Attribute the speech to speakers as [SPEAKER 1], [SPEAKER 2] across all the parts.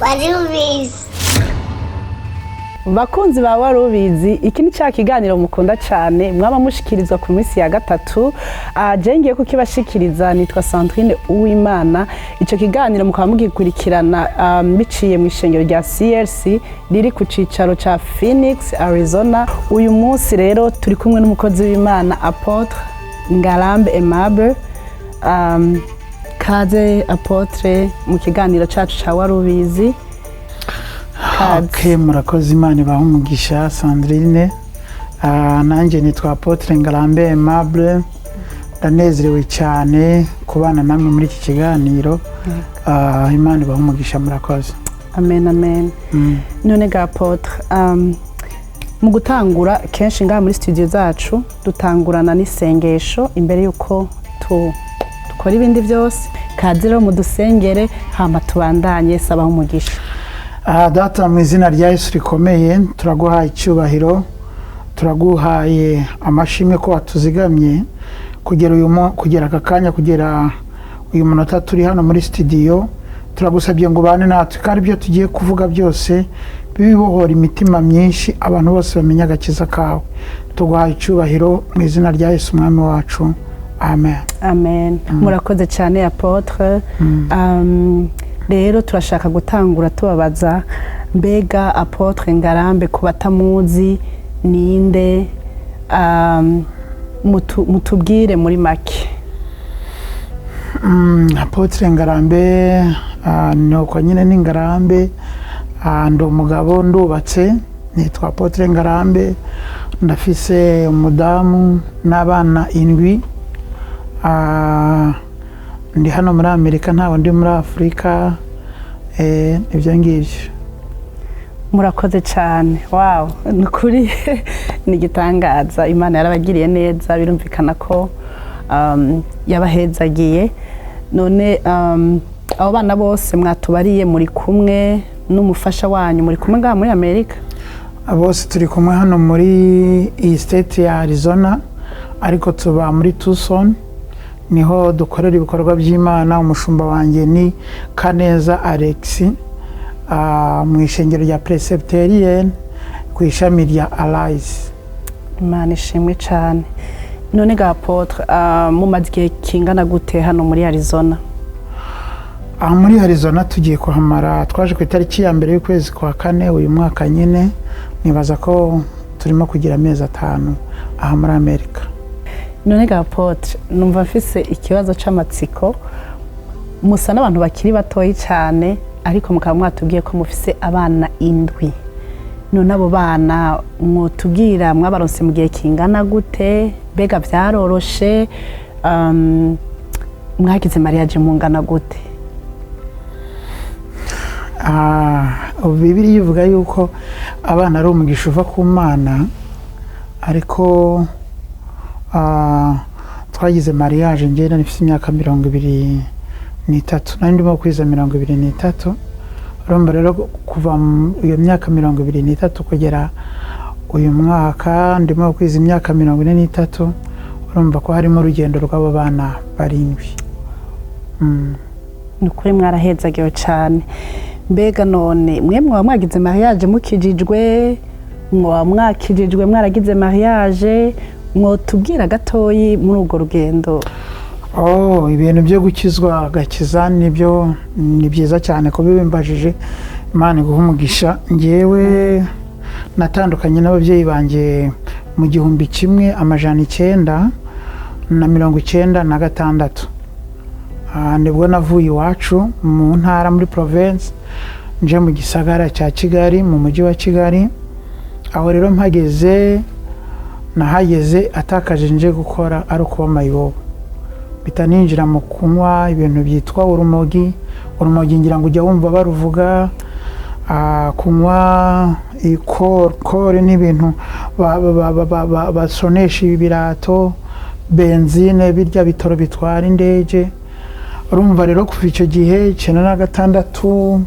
[SPEAKER 1] Wari ubizi?
[SPEAKER 2] Bakunzi ba Warubizi, iki ni cya kiganiro mukunda cyane, mwaba mushikirizwa ku minsi ya gatatu. Je ngiye kukibashikiriza, nitwa Sandrine Uwimana. Icyo kiganiro mukaba mugikurikirana biciye mu ishengero rya CLC riri ku cicaro ca Phoenix, Arizona. Uyu munsi rero turi kumwe n'umukozi w'Imana, Apôtre Ngarambe Aimable. Kaze Apôtre mu kiganiro cacu ca Warubizi. Kaze.
[SPEAKER 3] Okay, murakoze, Imana ibahe umugisha, Sandrine. Nanjye nitwa Apôtre Ngarambe Aimable, ndanezerewe cyane kubana namwe muri iki kiganiro. Imana ibahe umugisha, murakoze.
[SPEAKER 2] Amen, amen. None ga Apôtre, mu gutangura, kenshi ngaha muri studio zacu dutangurana n'isengesho imbere y'uko dukora ibindi byose. Kaze rero mudusengere, hama tubandanye. Sabaho umugisha.
[SPEAKER 3] Data, mu izina rya Yesu rikomeye, turaguhaye icyubahiro, turaguhaye amashimwe ko watuzigamye kugera aka kanya, kugera uyu munota turi hano muri studio. Turagusabye ngo ubane natwe, kandi ibyo tugiye kuvuga byose bibohora imitima myinshi, abantu bose bamenye agakiza kawe. Tuguhaye icyubahiro mu izina rya Yesu Umwami wacu, amen.
[SPEAKER 2] Amen. Murakoze cyane, Apôtre. Rero turashaka gutangura tubabaza: mbega Apôtre Ngarambe, ku batamuzi, ninde? Mutubwire muri make.
[SPEAKER 3] Apôtre Ngarambe, ni uko nyine, ni Ngarambe. Ndi umugabo, ndubatse, nitwa Apôtre Ngarambe, ndafise umudamu n'abana indwi. Ndi hano muri Amerika, ntabwo ndi muri Afurika. Ibyo ngibyo.
[SPEAKER 2] Murakoze cyane. Wawu, ni ukuri ni igitangaza, Imana yarabagiriye neza, birumvikana ko yabahezagiye. None abo bana bose mwatubariye, muri kumwe n'umufasha wanyu, muri kumwe ngaha muri Amerika?
[SPEAKER 3] Bose turi kumwe hano muri iyi state ya Arizona, ariko tuba muri Tucson, niho dukorera ibikorwa by'Imana. Umushumba wanjye ni Kaneza Alex, mu ishengero rya Presbyterian ku ishami rya Arise.
[SPEAKER 2] Imana ishimwe cyane. None ga Apôtre, mumaze igihe kingana gute hano muri Arizona?
[SPEAKER 3] Aha muri Arizona tugiye kuhamara, twaje ku itariki ya 1 y'ukwezi kwa kane uyu mwaka nyine. Nibaza ko turimo kugira amezi 5 aha muri Amerika.
[SPEAKER 2] None ga Apôtre, numva mfise ikibazo c'amatsiko. Musa n'abantu bakiri batoyi cyane, ariko mukaba mwatubwiye ko mufise abana indwi. None abo bana mwotubwira mwabaronse mu gihe kingana gute? Mbega byaroroshe? Mwagize mariage mungana gute?
[SPEAKER 3] Bibiliya ivuga yuko abana ari umugisha uva ku Mana, ariko twagize mariage njye nari mfite imyaka 23, nari ndimo kwiza 23. Urumva rero, kuva iyo myaka 23 kugera uyu mwaka ndimo kwiza imyaka 43, urumva ko harimo urugendo rw'abo bana barindwi.
[SPEAKER 2] Ni ukuri mwarahezagiwe cyane. Mbega none mwe mwaba mwagize mariage mukijijwe? Mwaba mwakijijwe mwaragize mariage? Mwotubwira gatoyi muri urwo rugendo?
[SPEAKER 3] Oh, ibintu byo gukizwa, agakiza, nibyo ni byiza cyane kubibimbajije, Imana iguha umugisha. Ngewe natandukanye n'ababyeyi banjye mu 1996. Nibwo navuye iwacu mu ntara, muri province, nje mu gisagara cya Kigali, mu mujyi wa Kigali. Aho rero mpageze, nahageze atakaje nje gukora ari ukuba mayibobo, mpita ninjira mu kunywa ibintu byitwa urumogi. Urumogi ngira ngo ujya wumva baruvuga. Kunywa kore n'ibintu basonesha ibirato, benzine, birya bitoro bitwara indege. Urumva rero, kuva icyo gihe 96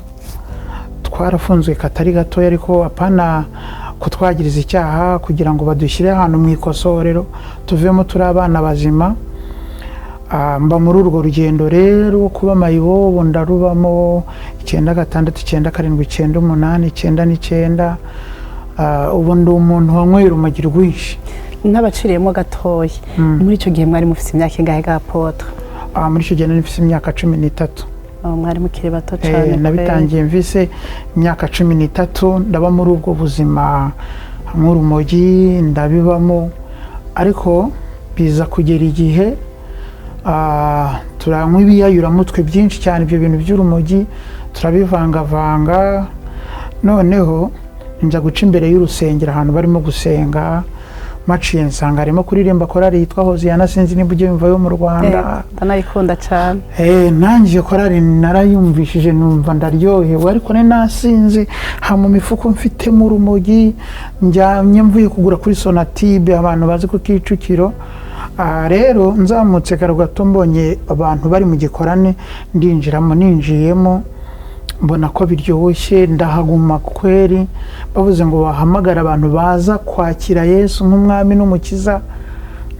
[SPEAKER 3] twarafunzwe katari gatoya, ariko apana kutwagiriza icyaha, kugira ngo badushyire ahantu mu ikosorero, tuvemo turi abana bazima. Mba muri urwo rugendo rero rwo kuba mayibobo, ndarubamo. 96, 97, 98, 99. Ubu ndi umuntu wanyweye urumogi rwinshi.
[SPEAKER 2] N'abaciriyemo gatoya, muri icyo gihe mwari mufite imyaka ingahe ga apôtre?
[SPEAKER 3] Muri icyo gihe nari mfite imyaka 13.
[SPEAKER 2] Oh, mwari mukiri bato cyane.
[SPEAKER 3] Nabitangiye mvise imyaka 13. Ndaba muri ubwo buzima nk'urumogi, ndabibamo, ariko biza kugera igihe turanywa ibiyayuramutwe byinshi cyane. Ibyo bintu by'urumogi turabivangavanga, noneho njya guca imbere y'urusengero ahantu barimo gusenga. Maciye nsanga harimo kuririmba korali yitwa Hoziyana, sinzi niba ujya yumva, yo mu Rwanda.
[SPEAKER 2] Ndanayikunda cyane.
[SPEAKER 3] Nanjye iyo korali narayumvishije, numva ndaryohewe, ariko nari nasinze. Ha mu mifuko mfitemo urumogi, njyamye mvuye kugura kuri Sonatube, abantu bazi ku Kicukiro. Rero nzamutse kare gato mbonye abantu bari mu gikorane, ndinjiramo. Ninjiyemo mbona ko biryoshye, ndahaguma kweri. Bavuze ngo bahamagara abantu baza kwakira Yesu nk'umwami n'umukiza,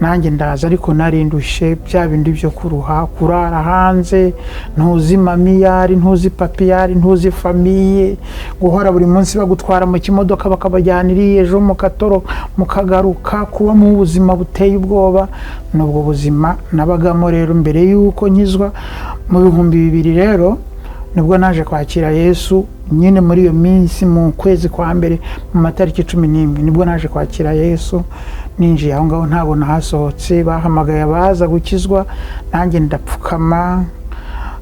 [SPEAKER 3] nanjye ndaza, ariko nari ndushye, bya bindi byo kuruha, kurara hanze, ntuzi mamiyari, ntuzi papiyari, ntuzi famille, guhora buri munsi bagutwara mu kimodoka bakabajyana iriya, ejo mu katoro mukagaruka, kuba mu buzima buteye ubwoba. N'ubwo buzima nabagamo rero mbere y'uko nkizwa mu 2000. Rero nibwo naje kwakira Yesu nyine muri iyo minsi, mu kwezi kwa mbere, mu matariki 11, nibwo naje kwakira Yesu. Ninjiye aho ngaho ntabwo nahasohotse. Bahamagaye abaza gukizwa, nanjye ndapfukama,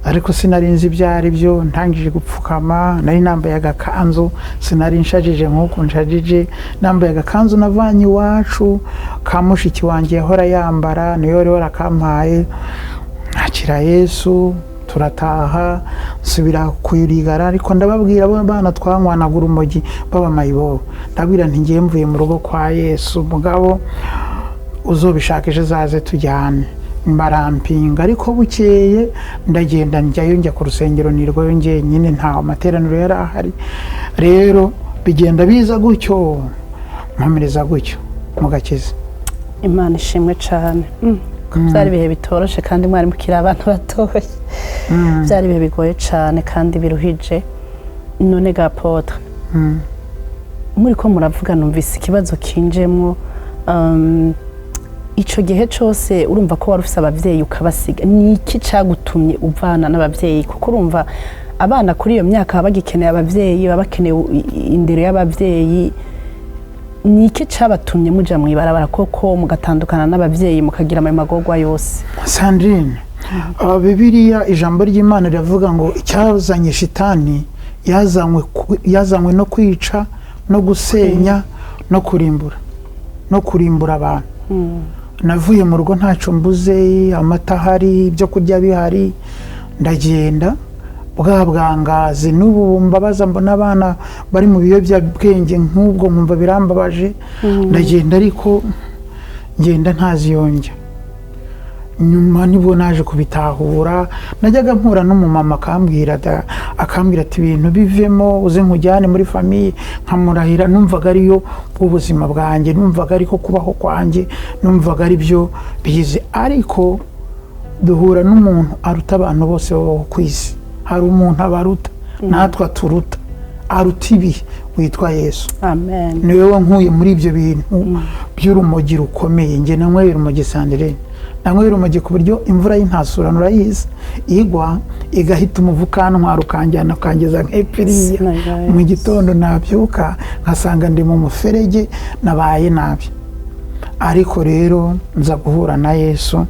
[SPEAKER 3] ariko sinari nzi ibyo ari byo. Ntangije gupfukama nari nambaye agakanzu, sinari nshajije nk'uku nshajije. Nambaye agakanzu navanye iwacu ka mushiki wanjye yahora yambara, niyo wari warakampaye. Nakira Yesu, turataha, nsubira kuyirigara, ariko ndababwira abo bana twanywanaga urumogi baba mayibobo, ndabwira nti: "Ngiye mvuye mu rugo kwa Yesu, mugabo uzobishaka ejo azaze tujyane." Barampinga, ariko bukeye ndagenda njyayo, njya ku rusengero, nirwayo njyenyine, nta materaniro yari ahari. Rero bigenda biza gutyo, nkomereza gutyo mu gakiza.
[SPEAKER 2] Imana ishimwe cyane. Byari ibihe bitoroshe kandi mwari mukiri abantu batoya, byari ibihe bigoye cyane kandi biruhije. None ga apôtre, muri ko muravuga numvise ikibazo kinjemwo. Ico gihe cose urumva ko wari ufise abavyeyi ukabasiga, ni iki cagutumye uvana n'abavyeyi? Kuko urumva abana kuri iyo myaka baba bagikeneye abavyeyi, baba bakeneye indero y'abavyeyi. Ni iki cabatumye muja mw'ibarabara koko, mugatandukana n'abavyeyi, mukagira ayo magorwa yose?
[SPEAKER 3] Sandrine, Bibiliya, ijambo ry'Imana riravuga ngo icyazanye shitani yazanywe no kwica no gusenya no kurimbura abantu. Navuye mu rugo ntacyo mbuze, amata ahari, ibyo kurya bihari, ndagenda bwa bwangazi. N'ubu mbabaza, mbona abana bari mu biyobyabwenge nk'ubwo nkumva birambabaje. Ndagenda, ariko ngenda ntaziyongera. Nyuma nibwo naje kubitahura. Najyaga mpura n'umumama akambwira akambwira ati: "Ibintu bivemo, uze nkujyane muri famille." Nkamurahira, numvaga ariyo ubuzima bwanjye, numvaga ariko kubaho kwanjye, numvaga ari byo bize. Ariko duhura n'umuntu aruta abantu bose babaho ku isi. Hari umuntu abaruta, natwe aturuta, aruta ibihe, witwa Yesu.
[SPEAKER 2] Amen.
[SPEAKER 3] Niwe wankuye muri ibyo bintu by'urumogi rukomeye. Njye nanyweye urumogi, Sandrine, nanyweye urumogi ku buryo imvura y'intasurano, urayizi, igwa igahita umuvu ukantwara, ukanjyana ukangeza nk'epiriya.
[SPEAKER 2] Sinagaye.
[SPEAKER 3] Mu gitondo nabyuka nkasanga ndi mu muferege, nabaye nabi. Ariko rero nza guhura na Yesu.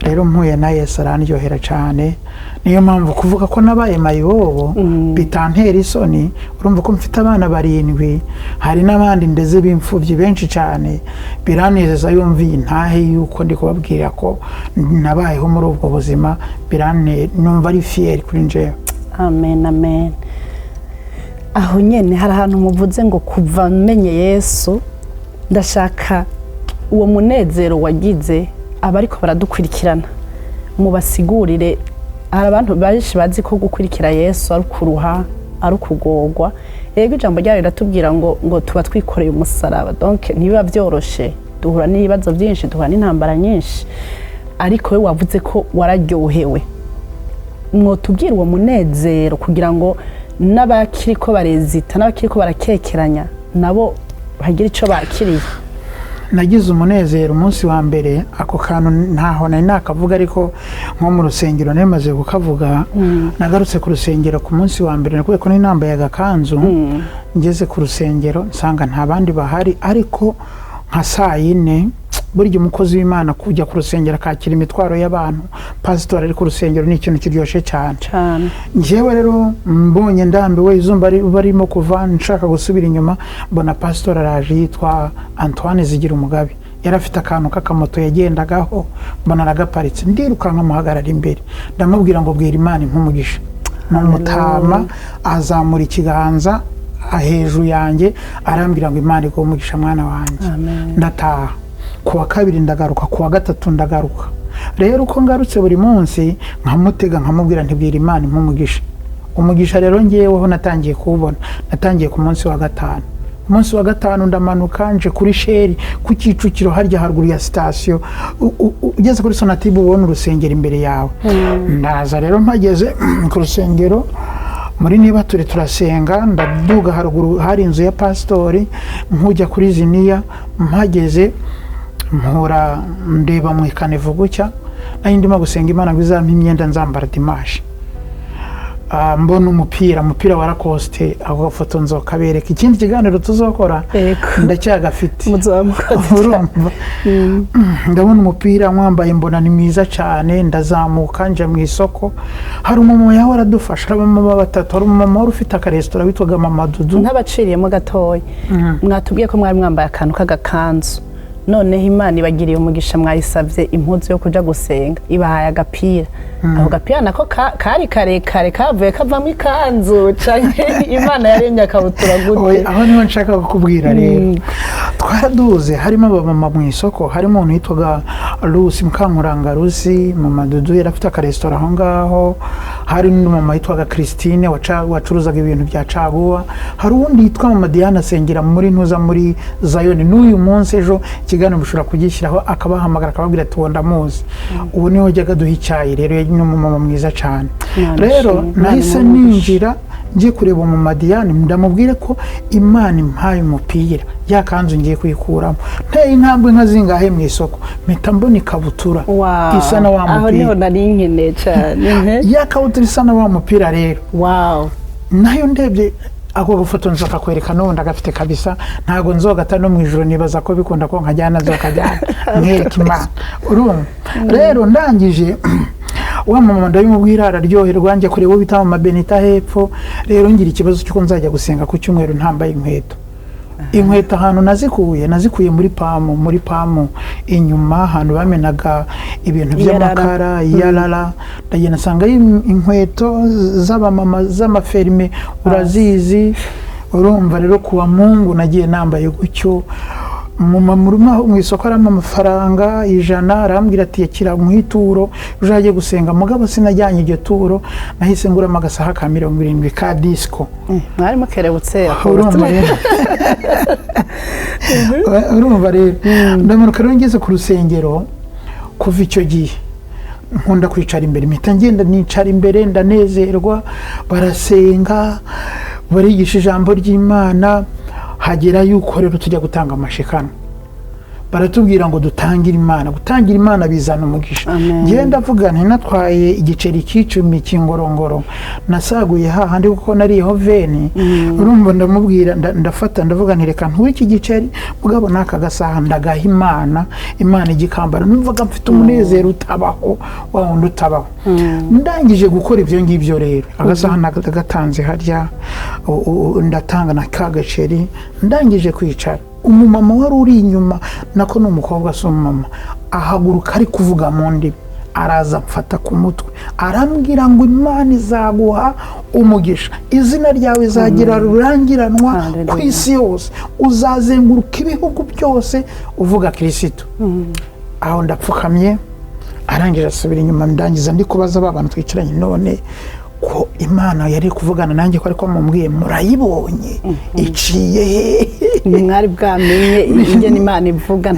[SPEAKER 3] Rero mpuye na Yesu arandyohera cyane. Niyo mpamvu kuvuga ko nabaye mayibobo bitantera isoni. Urumva ko mfite abana barindwi, hari n'abandi ndeze b'imfubyi benshi cyane. Biranezeza yumva iyi ntahe yuko ndi kubabwira ko nabayeho muri ubwo buzima. Numva ari fier kuri njyewe.
[SPEAKER 2] Amen, amen. Aho nyene hari ahantu muvuze ngo kuva menye Yesu. Ndashaka uwo munezero wagize, abariko baradukurikirana mubasigurire. Hari abantu benshi bazi ko gukurikira Yesu ari ukuruha, ari ukugorwa. Yego, ijambo ryayo riratubwira ngo tuba twikoreye umusaraba, donc ntibiba byoroshe, duhura n'ibibazo byinshi, duhura n'intambara nyinshi. Ariko we wavuze ko wararyohewe. Mwotubwira uwo munezero kugira ngo n'abakiriko barezita, n'abakiriko barakekeranya, nabo bagire ico bakiriye.
[SPEAKER 3] Nagize umunezero umunsi wa mbere. Ako kantu ntaho nari nakavuga, ariko nko mu rusengero nari maze kukavuga. Nagarutse ku rusengero ku munsi wa mbere, nakubwiye ko nari nambaye agakanzu. Ngeze ku rusengero nsanga nta bandi bahari, ariko nka saa 4, burya umukozi w'Imana kujya ku rusengero akakira imitwaro y'abantu, pasitori ari ku rusengero, ni ikintu kiryoshye cyane.
[SPEAKER 2] Cyane.
[SPEAKER 3] Njyewe rero mbonye ndambiwe, izuba barimo kuva, nshaka gusubira inyuma, mbona pasitori araje yitwa Antoine Zigira Umugabe. Yari afite akantu k'akamoto yagendagaho, mbona aragaparitse, ndirukanka muhagarara imbere, ndamubwira ngo: "Bwira Imana impumugisha." Ni umutama, azamura ikiganza hejuru yanjye, arambwira ngo: "Imana iguhe umugisha, mwana wanjye."
[SPEAKER 2] Amen.
[SPEAKER 3] Ndataha. Ku wa kabiri ndagaruka, ku wa gatatu ndagaruka. Rero uko ngarutse buri munsi nkamutega, nkamubwira ntibwira Imana impumugisha. Umugisha rero ngeweho natangiye kuwubona, natangiye ku munsi wa gatanu. Umunsi wa gatanu ndamanuka nje kuri Shell ku Kicukiro, harya haruguru ya sitasiyo, ugeze kuri Sonatube ubona urusengero imbere yawe. Ndaza rero, mpageze ku rusengero muri niba turi turasenga, ndaduga haruguru hari inzu ya pasitori, nkujya kuri ziniya. Mpageze mpura ndeba mu ikanevu gutya, nari ndimo gusenga Imana ngo izampe imyenda nzambara dimanche. Mbona umupira wa Lacoste. Ako gafoto nzokabereka ikindi kiganiro tuzokora. Ndacyagafite.
[SPEAKER 2] Muzaba mukoze.
[SPEAKER 3] Urumva, ndabona umupira mwambaye, mbona ni mwiza cyane. Ndazamuka nja mu isoko, hari umumama yawe aradufasha, hari abamama batatu, hari umumama wari ufite akaresitora witwaga Mama Dudu.
[SPEAKER 2] Ntabaciriyemo gatoya, mwatubwiye ko mwari mwambaye akantu k'agakanzu, noneho Imana ibagiriye umugisha, mwayisabye impuzu yo kuja gusenga, ibahaye agapira. Ako gapira nako kari karekare, kavuye kavamo ikanzu, canke Imana yaremye akabutura gute?
[SPEAKER 3] Oya, aho niho nshaka kukubwira rero. Twaraduze, harimo abamama mu isoko, harimo umuntu witwaga Rusi, Mukankuranga Rusi, Mama Dudu, yari afite akaresitora aho ngaho. Hari n'undi mama witwaga Christine wacuruzaga ibintu bya caguwa. Hari uwundi yitwa Mama Diane, asengera muri ntuza, muri Zayoni n'uyu munsi. Ejo ikiganiro mushobora kugishyiraho, akabahamagara akababwira ati: "Uwo ndamuzi." Ubu niwe wajyaga aduha icyayi. Rero ni umumama mwiza cyane.
[SPEAKER 2] Imana
[SPEAKER 3] Rero
[SPEAKER 2] ishimwe, Imana
[SPEAKER 3] nahise
[SPEAKER 2] imuhe umugisha.
[SPEAKER 3] ninjira ngiye kureba umumadiyani, ndamubwire ko Imana impaye umupira, ya kanzu ngiye kuyikuramo. Nteye intambwe nka zingahe mu isoko, mpita mbona ikabutura isa na wa
[SPEAKER 2] Aho
[SPEAKER 3] mupira.
[SPEAKER 2] niho nari nkeneye cyane.
[SPEAKER 3] Ya kabutura isa na wa mupira rero, nayo ndebye ako gafoto nzakakwereka n'ubundi, agafite kabisa, ntabwo nzogata no mu ijoro. Nibaza ko bikunda ko nkajyana, nzokajyana mwereka Imana. Urumva rero, ndangije wa mama ndabimubwira, araryoherwa. Njya kureba uwo bita Mama Benita hepfo. Rero ngira ikibazo cy'uko nzajya gusenga ku cyumweru ntambaye inkweto. Inkweto ahantu nazikuye, nazikuye muri PAM inyuma, ahantu bamenaga ibintu
[SPEAKER 2] Iyarara.
[SPEAKER 3] by'amakara, iyarara. Ndagenda nsangayo inkweto z'abamama z'amaferime, urazizi. Urumva rero, kuwa Mungu nagiye nambaye gutyo. Mu isoko aramo amafaranga 100, arambwira ati: "Yakira mu ituro uzajye gusenga." Mugabo sinajyanye iryo turo, nahise nguramo agasaha ka 70 ka disco.
[SPEAKER 2] Mwari mukerebutse.
[SPEAKER 3] Urumva rero, ndamanuka rero, ngeze ku rusengero, kuva icyo gihe nkunda kwicara imbere, mpita ngenda nicara imbere, ndanezerwa. Barasenga, barigisha ijambo ry'Imana, hagera yuko rero tujya gutanga amashikano, baratubwira ngo dutangire Imana. Gutangira Imana bizana umugisha.
[SPEAKER 2] Amen.
[SPEAKER 3] Ngewe ndavuga nti natwaye igiceri cy'icumi cy'ingorongoro, nasaguye hahandi kuko nariyeho veni. Urumva, ndamubwira, ndafata, ndavuga nti: "Reka ntuwe iki giceri, mugabo n'aka gasaha ndagaha Imana, Imana igikambara." Numvaga mfite umunezero utabaho, wa wundi utabaho. Ndangije gukora ibyo ngibyo rero, agasaha nagatanze harya, ndatanga na ka gaceri. Ndangije kwicara, umumama wari uri inyuma, nako ni umukobwa si umumama, ahaguruka ari kuvuga mu ndimi, araza amfata ku mutwe, arambwira ngo: "Imana izaguha umugisha, izina ryawe izagira rurangiranwa
[SPEAKER 2] Hallelujah.
[SPEAKER 3] ku isi yose, uzazenguruka ibihugu byose uvuga Kirisitu." Aho ndapfukamye, arangije asubira inyuma. Ndangiza ndi kubaza ba bantu twicaranye: "None ko Imana yari kuvugana nanjye, ko ariko mumbwiye, murayibonye iciye hehe?"
[SPEAKER 2] Mwari bwamenye ingene Imana ivuga,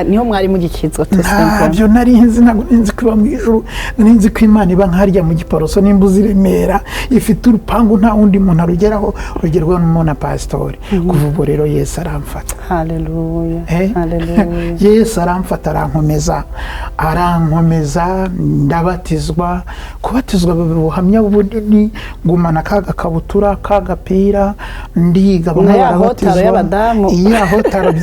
[SPEAKER 2] niho mwari mugikizwa tout simplement.
[SPEAKER 3] Ntabyo nari nzi. Ntabwo nari nzi ko iba mu ijuru. Nari nzi ko Imana iba nkarya mu Giporoso, nimba uzi Remera, ifite urupangu nta wundi muntu arugeraho, rugerwaho na pasitori. Kuva ubwo rero Yesu aramfata.
[SPEAKER 2] Haleluya.
[SPEAKER 3] Eh?
[SPEAKER 2] Haleluya.
[SPEAKER 3] Yesu aramfata, arankomeza, arankomeza, ndabatizwa. Kubatizwa biba ubuhamya bunini. Ngumana ka gakabutura, ka gapira, ndiga, bamwe
[SPEAKER 2] Na ya hotaro
[SPEAKER 3] barabatizwa.
[SPEAKER 2] y'abadamu.
[SPEAKER 3] Ya hotaro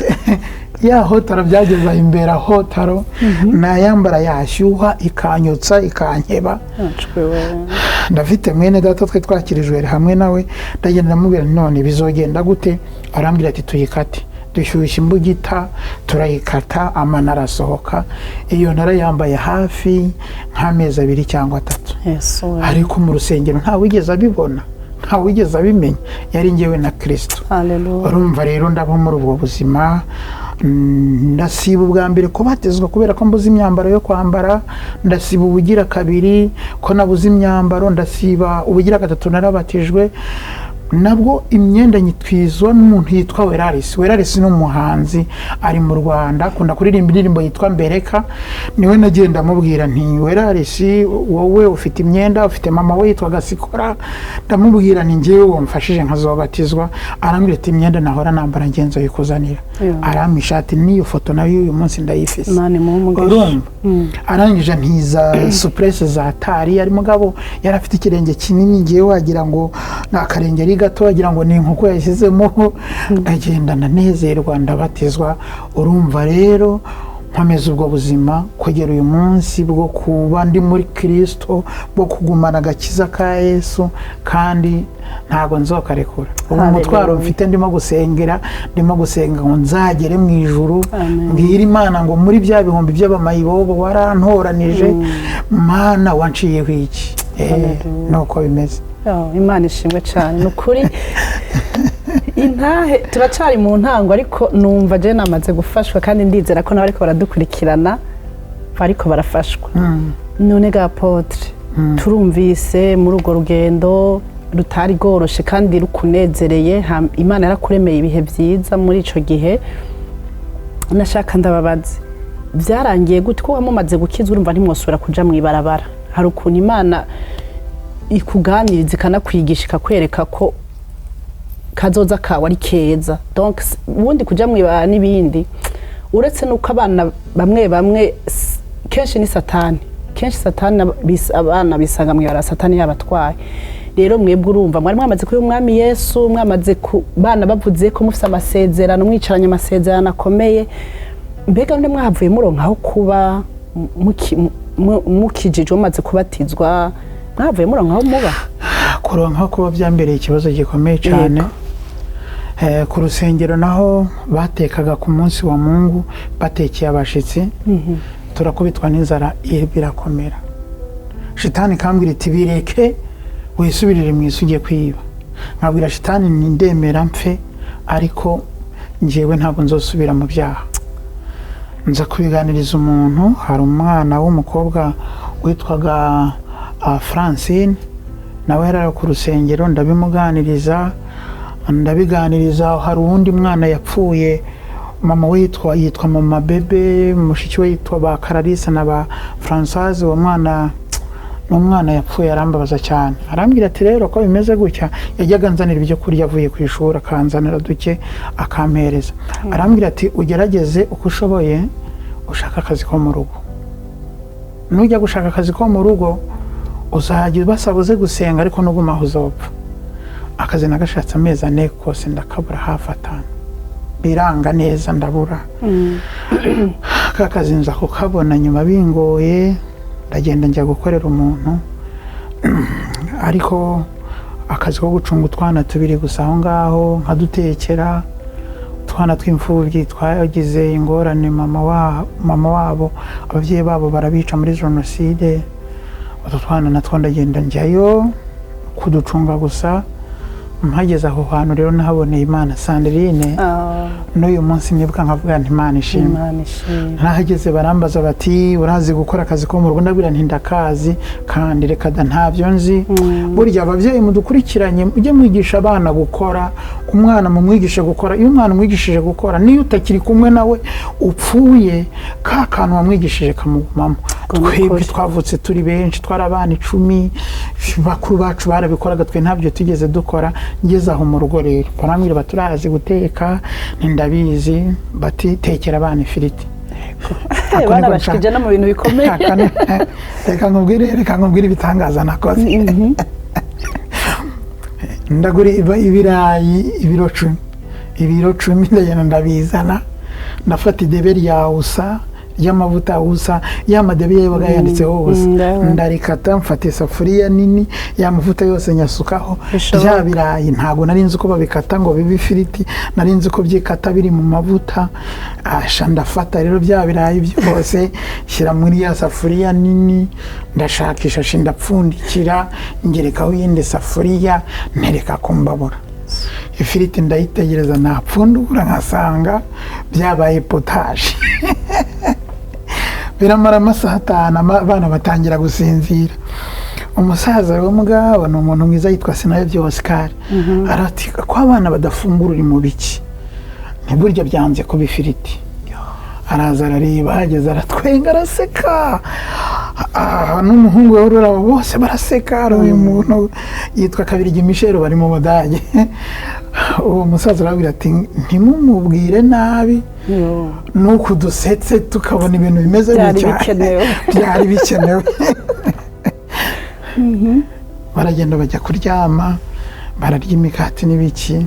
[SPEAKER 3] ya hotaro byageze aho imbere hotaro nayambara yashyuha ikanyotsa, ikankeba.
[SPEAKER 2] Acwe we.
[SPEAKER 3] Ndafite mwene data twe twakirijwe hamwe nawe, ndagenda ndamubwira nti: "None bizogenda gute?" Arambwira ati: "Tuyikate." Dushyushya imbugita, turayikata, amano arasohoka. Iyo narayambaye hafi nk'amezi 2 cyangwa 3.
[SPEAKER 2] Yesu we.
[SPEAKER 3] Ariko mu rusengero ntawigeze abibona, ntawigeze abimenya, yari njyewe na Kirisito.
[SPEAKER 2] Haleluya.
[SPEAKER 3] Urumva rero ndaba muri ubwo buzima, ndasiba ubwa mbere kubatizwa kubera ko mbuze imyambaro yo kwambara, ndasiba ubugira kabiri ko nabuze imyambaro, ndasiba ubugira gatatu narabatijwe nabwo imyenda nyitwizwa n'umuntu yitwa Werarisi. Werarisi ni umuhanzi, ari mu Rwanda, akunda kuririmba indirimbo yitwa Mbereka. Niwe nagenda amubwira nti: "Werarisi, wowe ufite imyenda, ufite mama we yitwa Gasikora." Ndamubwira nti: "Ngewe wamfashije nkazobatizwa." Arambwira ati: "Imyenda nahora nambara ngenzo yikuzanira." Arampa ishati n'iyo foto nayo uyu munsi ndayifise.
[SPEAKER 2] Imana imuhe umugisha.
[SPEAKER 3] Urumva, arangije ntiza souplesse za tari. Ari mugabo yari afite ikirenge kinini, ngewe wagira ngo ni akarenge ari gato, wagira ngo ni inkoko yashyizemo. Ndagenda ndanezerwa, ndabatizwa. Urumva rero nkomeza ubwo buzima kugera uyu munsi bwo kuba ndi muri Kirisito, bwo kugumana agakiza ka Yesu, kandi ntabwo nzokarekura. Ubu umutwaro mfite, ndimo gusengera, ndimo gusenga ngo nzagere mu ijuru,
[SPEAKER 2] Amen.
[SPEAKER 3] mbwira Imana ngo: "Muri bya bihumbi by'abamayibobo warantoranije, Mana, wanciyeho iki?"
[SPEAKER 2] Hallelujah.
[SPEAKER 3] Nuko bimeze.
[SPEAKER 2] Oh, Imana ishimwe cyane, ni ukuri. Intahe turacyari mu ntango, ariko numva je namaze gufashwa, kandi ndizera ko n'abariko baradukurikirana bariko barafashwa. None ga apôtre, turumvise muri urwo rugendo rutari rworoshe kandi rukunezereye, Imana yarakuremeye ibihe byiza muri ico gihe. Nashaka ndababaze, byarangiye gute ko mumaze gukizwa, urumva ntimwosubira kuja mu ibarabara? Hari ukuntu Imana ikuganiriza, ikanakwigisha, ikakwereka ko kazoza kawe ari keza. Donc ubundi kuja mu ibarabara n'ibindi, uretse nuko abana bamwe bamwe kenshi ni Satani, kenshi Satani abana bisanga mu ibarabara, Satani yabatwaye. Rero mwebwe urumva mwari mwamaze kuba Umwami Yesu, mwamaze ku bana bavuze ko mufise amasezerano, mwicaranye amasezerano akomeye. Mbega none mwahavuye muronka aho kuba mukijijwe, mumaze kubatizwa, mwahavuye muronka aho muba?
[SPEAKER 3] Kuronka kuba byambereye ikibazo gikomeye cyane. Ku rusengero naho batekaga ku munsi wa Mungu, batekeye abashitsi, turakubitwa n'inzara, birakomera. Shitani ikambwira iti: "Bireke, wisubirire mu isi ugiye kwiba." Nkabwira shitani ni: "Ndemera mpfe, ariko njyewe ntabwo nzosubira mu byaha." Nza kubiganiriza umuntu. Hari umwana w'umukobwa witwaga Francine, nawe yari ari ku rusengero, ndabimuganiriza, ndabiganiriza. Hari uwundi mwana yapfuye, mama we yitwa mama Bebe, mushiki we yitwa ba Kararisa na ba Francoise. Uwo mwana ni umwana yapfuye, arambabaza cyane. Arambwira ati: "Rero ko bimeze gutya," yajyaga anzanira ibyo kurya avuye ku ishuri, akanzanira duke akampereza. Arambwira ati: "Ugerageze uko ushoboye ushaka akazi ko mu rugo. Nujya gushaka akazi ko mu rugo uzajya ubasaba uze gusenga, ariko nuguma aho uzopfa." Akazi nagashatse amezi 4 kose ndakabura, hafi 5 biranga neza, ndabura ka kazi. Nza kukabona nyuma bingoye, ndagenda njya gukorera umuntu, ariko akazi ko gucunga utwana tubiri gusa aho ngaho, nkadutekera, utwana tw'imfubyi twagize ingorane, mama wabo, ababyeyi babo barabica muri jenoside. Utwo twana natwo ndagenda njyayo kuducunga gusa. Mpageze aho hantu rero nahaboneye Imana, Sandrine. N'uyu munsi nibuka nkavuga nti Imana ishimwe.
[SPEAKER 2] Imana ishimwe.
[SPEAKER 3] Nahageze barambaza bati: "Urazi gukora akazi ko mu rugo?" Ndabwira nti: "Ndakazi kandi." "Reka da, ntabyo nzi." Burya ababyeyi mudukurikiranye, mujye mwigisha abana gukora. Umwana mumwigishe gukora. Iyo umwana umwigishije gukora, niyo utakiri kumwe nawe, upfuye, ka kantu wamwigishije kamugumamo.
[SPEAKER 2] Ubwo ni
[SPEAKER 3] Twebwe
[SPEAKER 2] ukuri.
[SPEAKER 3] twavutse turi benshi, twari abana 10. Bakuru bacu barabikoraga, twe ntabyo tugeze dukora. Ngeze aho mu rugo rero barambwira bati: "Urazi guteka?" "Ndabizi." Bati: "Tekera abana ifiriti." Ako niko
[SPEAKER 2] Barabashikije no mu bintu bikomeye.
[SPEAKER 3] Reka nkubwire ibitangaza nakoze. Ndagura ibirayi ibiro 10, ibiro 10, ndagenda ndabizana. Ndafata idebe rya usa ry'amavuta ya usa, ya madebe yabaga yanditseho usa.
[SPEAKER 2] Ndabona.
[SPEAKER 3] Ndarikata, mfata isafuriya nini, ya mavuta yose nyasukaho.
[SPEAKER 2] Bishoboka.
[SPEAKER 3] Bya birayi ntabwo nari nzi uko babikata ngo bibe ifiriti, nari nzi ko byikata biri mu mavuta. Asha, ndafata rero bya birayi byose shyira muri ya safuriya nini, ndashakisha shi, ndapfundikira, ngerekaho iyindi safuriya, ntereka ku mbabura. Ifiriti ndayitegereza, napfundura nkasanga byabaye potage. Biramara amasaha 5, abana batangira gusinzira. Umusaza wo mugabo ni umuntu mwiza, yitwa Sinayobye Oscar, arati: "Ko abana badafungura, uri mu biki?" Ntiburya byanze kuba ifiriti. Araza arareba, ahageze aratwenga, araseka. N'umuhungu we ururabo, bose baraseka. Hari uyu muntu yitwa Kabirigi Michel, bari mu Budage. Uwo musaza arababwira ati: "Ntimumubwire nabi."
[SPEAKER 2] Yo.
[SPEAKER 3] Nuko dusetse tukabona ibintu bimeze
[SPEAKER 2] Byari
[SPEAKER 3] gutya.
[SPEAKER 2] bikenewe.
[SPEAKER 3] Byari bikenewe. Baragenda bajya kuryama, bararya imikati n'ibiki.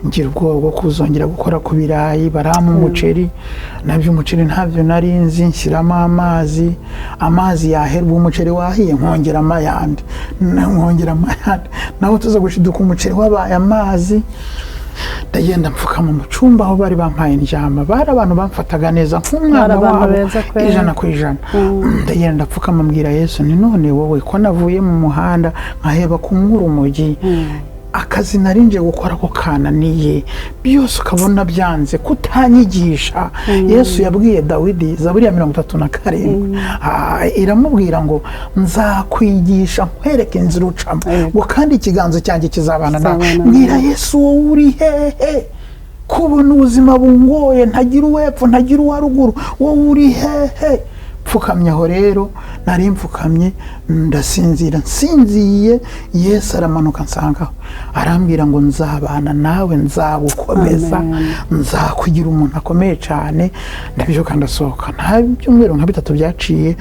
[SPEAKER 3] Ngira ubwoba bwo kuzongera gukora ku birayi. Barampa umuceri, nabyo umuceri ntabyo nari nzi. Nshyiramo amazi, amazi yaherwa, umuceri wahiye, nkongeramo ayandi, nkongeramo ayandi, naho tuza gushiduka umuceri wabaye amazi. Ndagenda mfukama mu cyumba aho bari bampaye ndyama. Bari abantu bamfataga neza nk'umwana
[SPEAKER 2] Bari abantu
[SPEAKER 3] wabo
[SPEAKER 2] beza kweri.
[SPEAKER 3] 100%. Ndagenda ndapfukama, mbwira Yesu ni: "None wowe ko navuye mu muhanda nkaheba kunywa urumogi, akazi narinje gukora ko kananiye, byose ukabona byanze, kutanyigisha?" Yesu yabwiye Dawidi, Zaburi ya 37, iramubwira ngo: "Nzakwigisha, nkwereke inzira ucamo," ngo kandi ikiganza cyanjye kizabana nawe.
[SPEAKER 2] Kizabana.
[SPEAKER 3] Mbwira Yesu: "Wowe uri hehe kubona ubuzima bungoye, ntagira uwepfo, ntagira uwa ruguru? Wowe uri hehe?" Pfukamye aho rero, nari mfukamye, ndasinzira. Nsinziye, Yesu aramanuka nsangaho, arambwira ngo: "Nzabana nawe, nzagukomeza,
[SPEAKER 2] Amen.
[SPEAKER 3] nzakugira umuntu akomeye cyane." Ndabyuka, ndasohoka. Nta byumweru nka bitatu byaciye,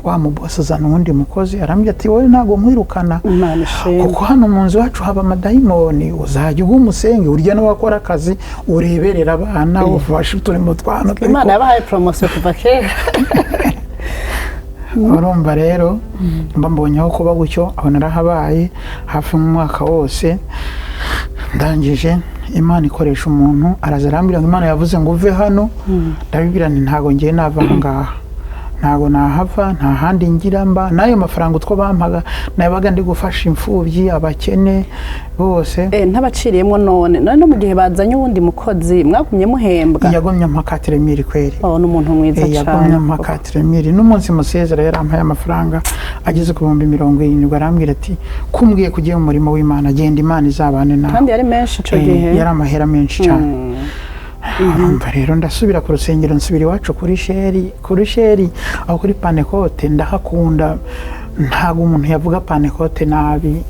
[SPEAKER 3] wa mubosi azana uwundi mukozi, arambwira ati: "Wowe ntabwo nkwirukana,
[SPEAKER 2] Imana ishimwe.
[SPEAKER 3] kuko hano mu nzu iwacu haba amadayimoni. Uzajya uba umusenge, urya n'uwakora akazi, ureberera abana, ufashe uturimo twana."
[SPEAKER 2] Imana yabahaye promotion kuva kera.
[SPEAKER 3] Urumva rero mba mbonye aho kuba gutyo. Aho narahabaye hafi mu mwaka wose. Ndangije, Imana ikoresha umuntu, araza arambwira ngo Imana yavuze ngo uve hano. Ndabibwira nti: "Ntabwo ngiye nava aha ngaha, ntabwo nahava, nta handi ngira mba." N'ayo mafaranga utwo bampaga nabaga ndi gufasha imfubyi, abakene bose.
[SPEAKER 2] Ntabaciriyemo, none no mu gihe bazanye uwundi mukozi mwagumye muhembwa?
[SPEAKER 3] Yagomye ampa 4000 kweri.
[SPEAKER 2] Oh, ni umuntu mwiza
[SPEAKER 3] Yagumye
[SPEAKER 2] cyane.
[SPEAKER 3] ampa 4000. N'umunsi musezera yarampaye amafaranga ageze ku 70,000. Arambwira ati: "Kumbwiye kugiye mu murimo w'Imana, genda, Imana izabane nawe."
[SPEAKER 2] Kandi yari menshi ico gihe.
[SPEAKER 3] Yari amahera menshi cyane. Urumva rero ndasubira ku rusengero, nsubira iwacu kuri sheri aho kuri Panekote. Ndahakunda, ntabwo umuntu yavuga Panekote nabi.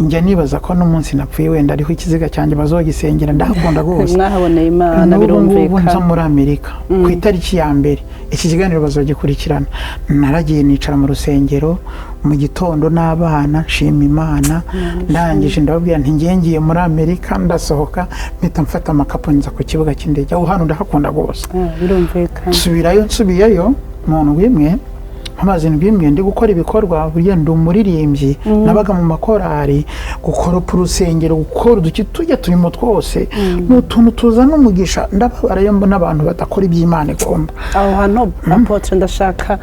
[SPEAKER 3] Njya nibaza ko n'umunsi napfuye wenda ariho ikiziga cyanjye bazogisengera. Ndahakunda rwose.
[SPEAKER 2] Mwahaboneye Imana.
[SPEAKER 3] N'ubu ngubu nza
[SPEAKER 2] Birumvikana.
[SPEAKER 3] muri Amerika ku itariki ya mbere, iki kiganiro bazogikurikirana. Naragiye nicara mu rusengero mu gitondo n'abana, nshima Imana. Ndangije ndababwira nti: "Ngiye, ngiye muri Amerika." Ndasohoka, mpita mfata amakapu, nza ku kibuga cy'indege. Aho hantu ndahakunda rwose.
[SPEAKER 2] Birumvikana.
[SPEAKER 3] Nsubirayo, nsubiyeyo mu ndwi imwe, amaze indwi imwe ndi gukora ibikorwa. Burya ndi umuririmbyi, nabaga mu makorari, gukoropa urusengero, gukora uduki tujya turimo twose, ni utuntu tuzana umugisha. Ndababara iyo mbona abantu badakora iby'Imana igomba.
[SPEAKER 2] Aho hantu, apôtre, ndashaka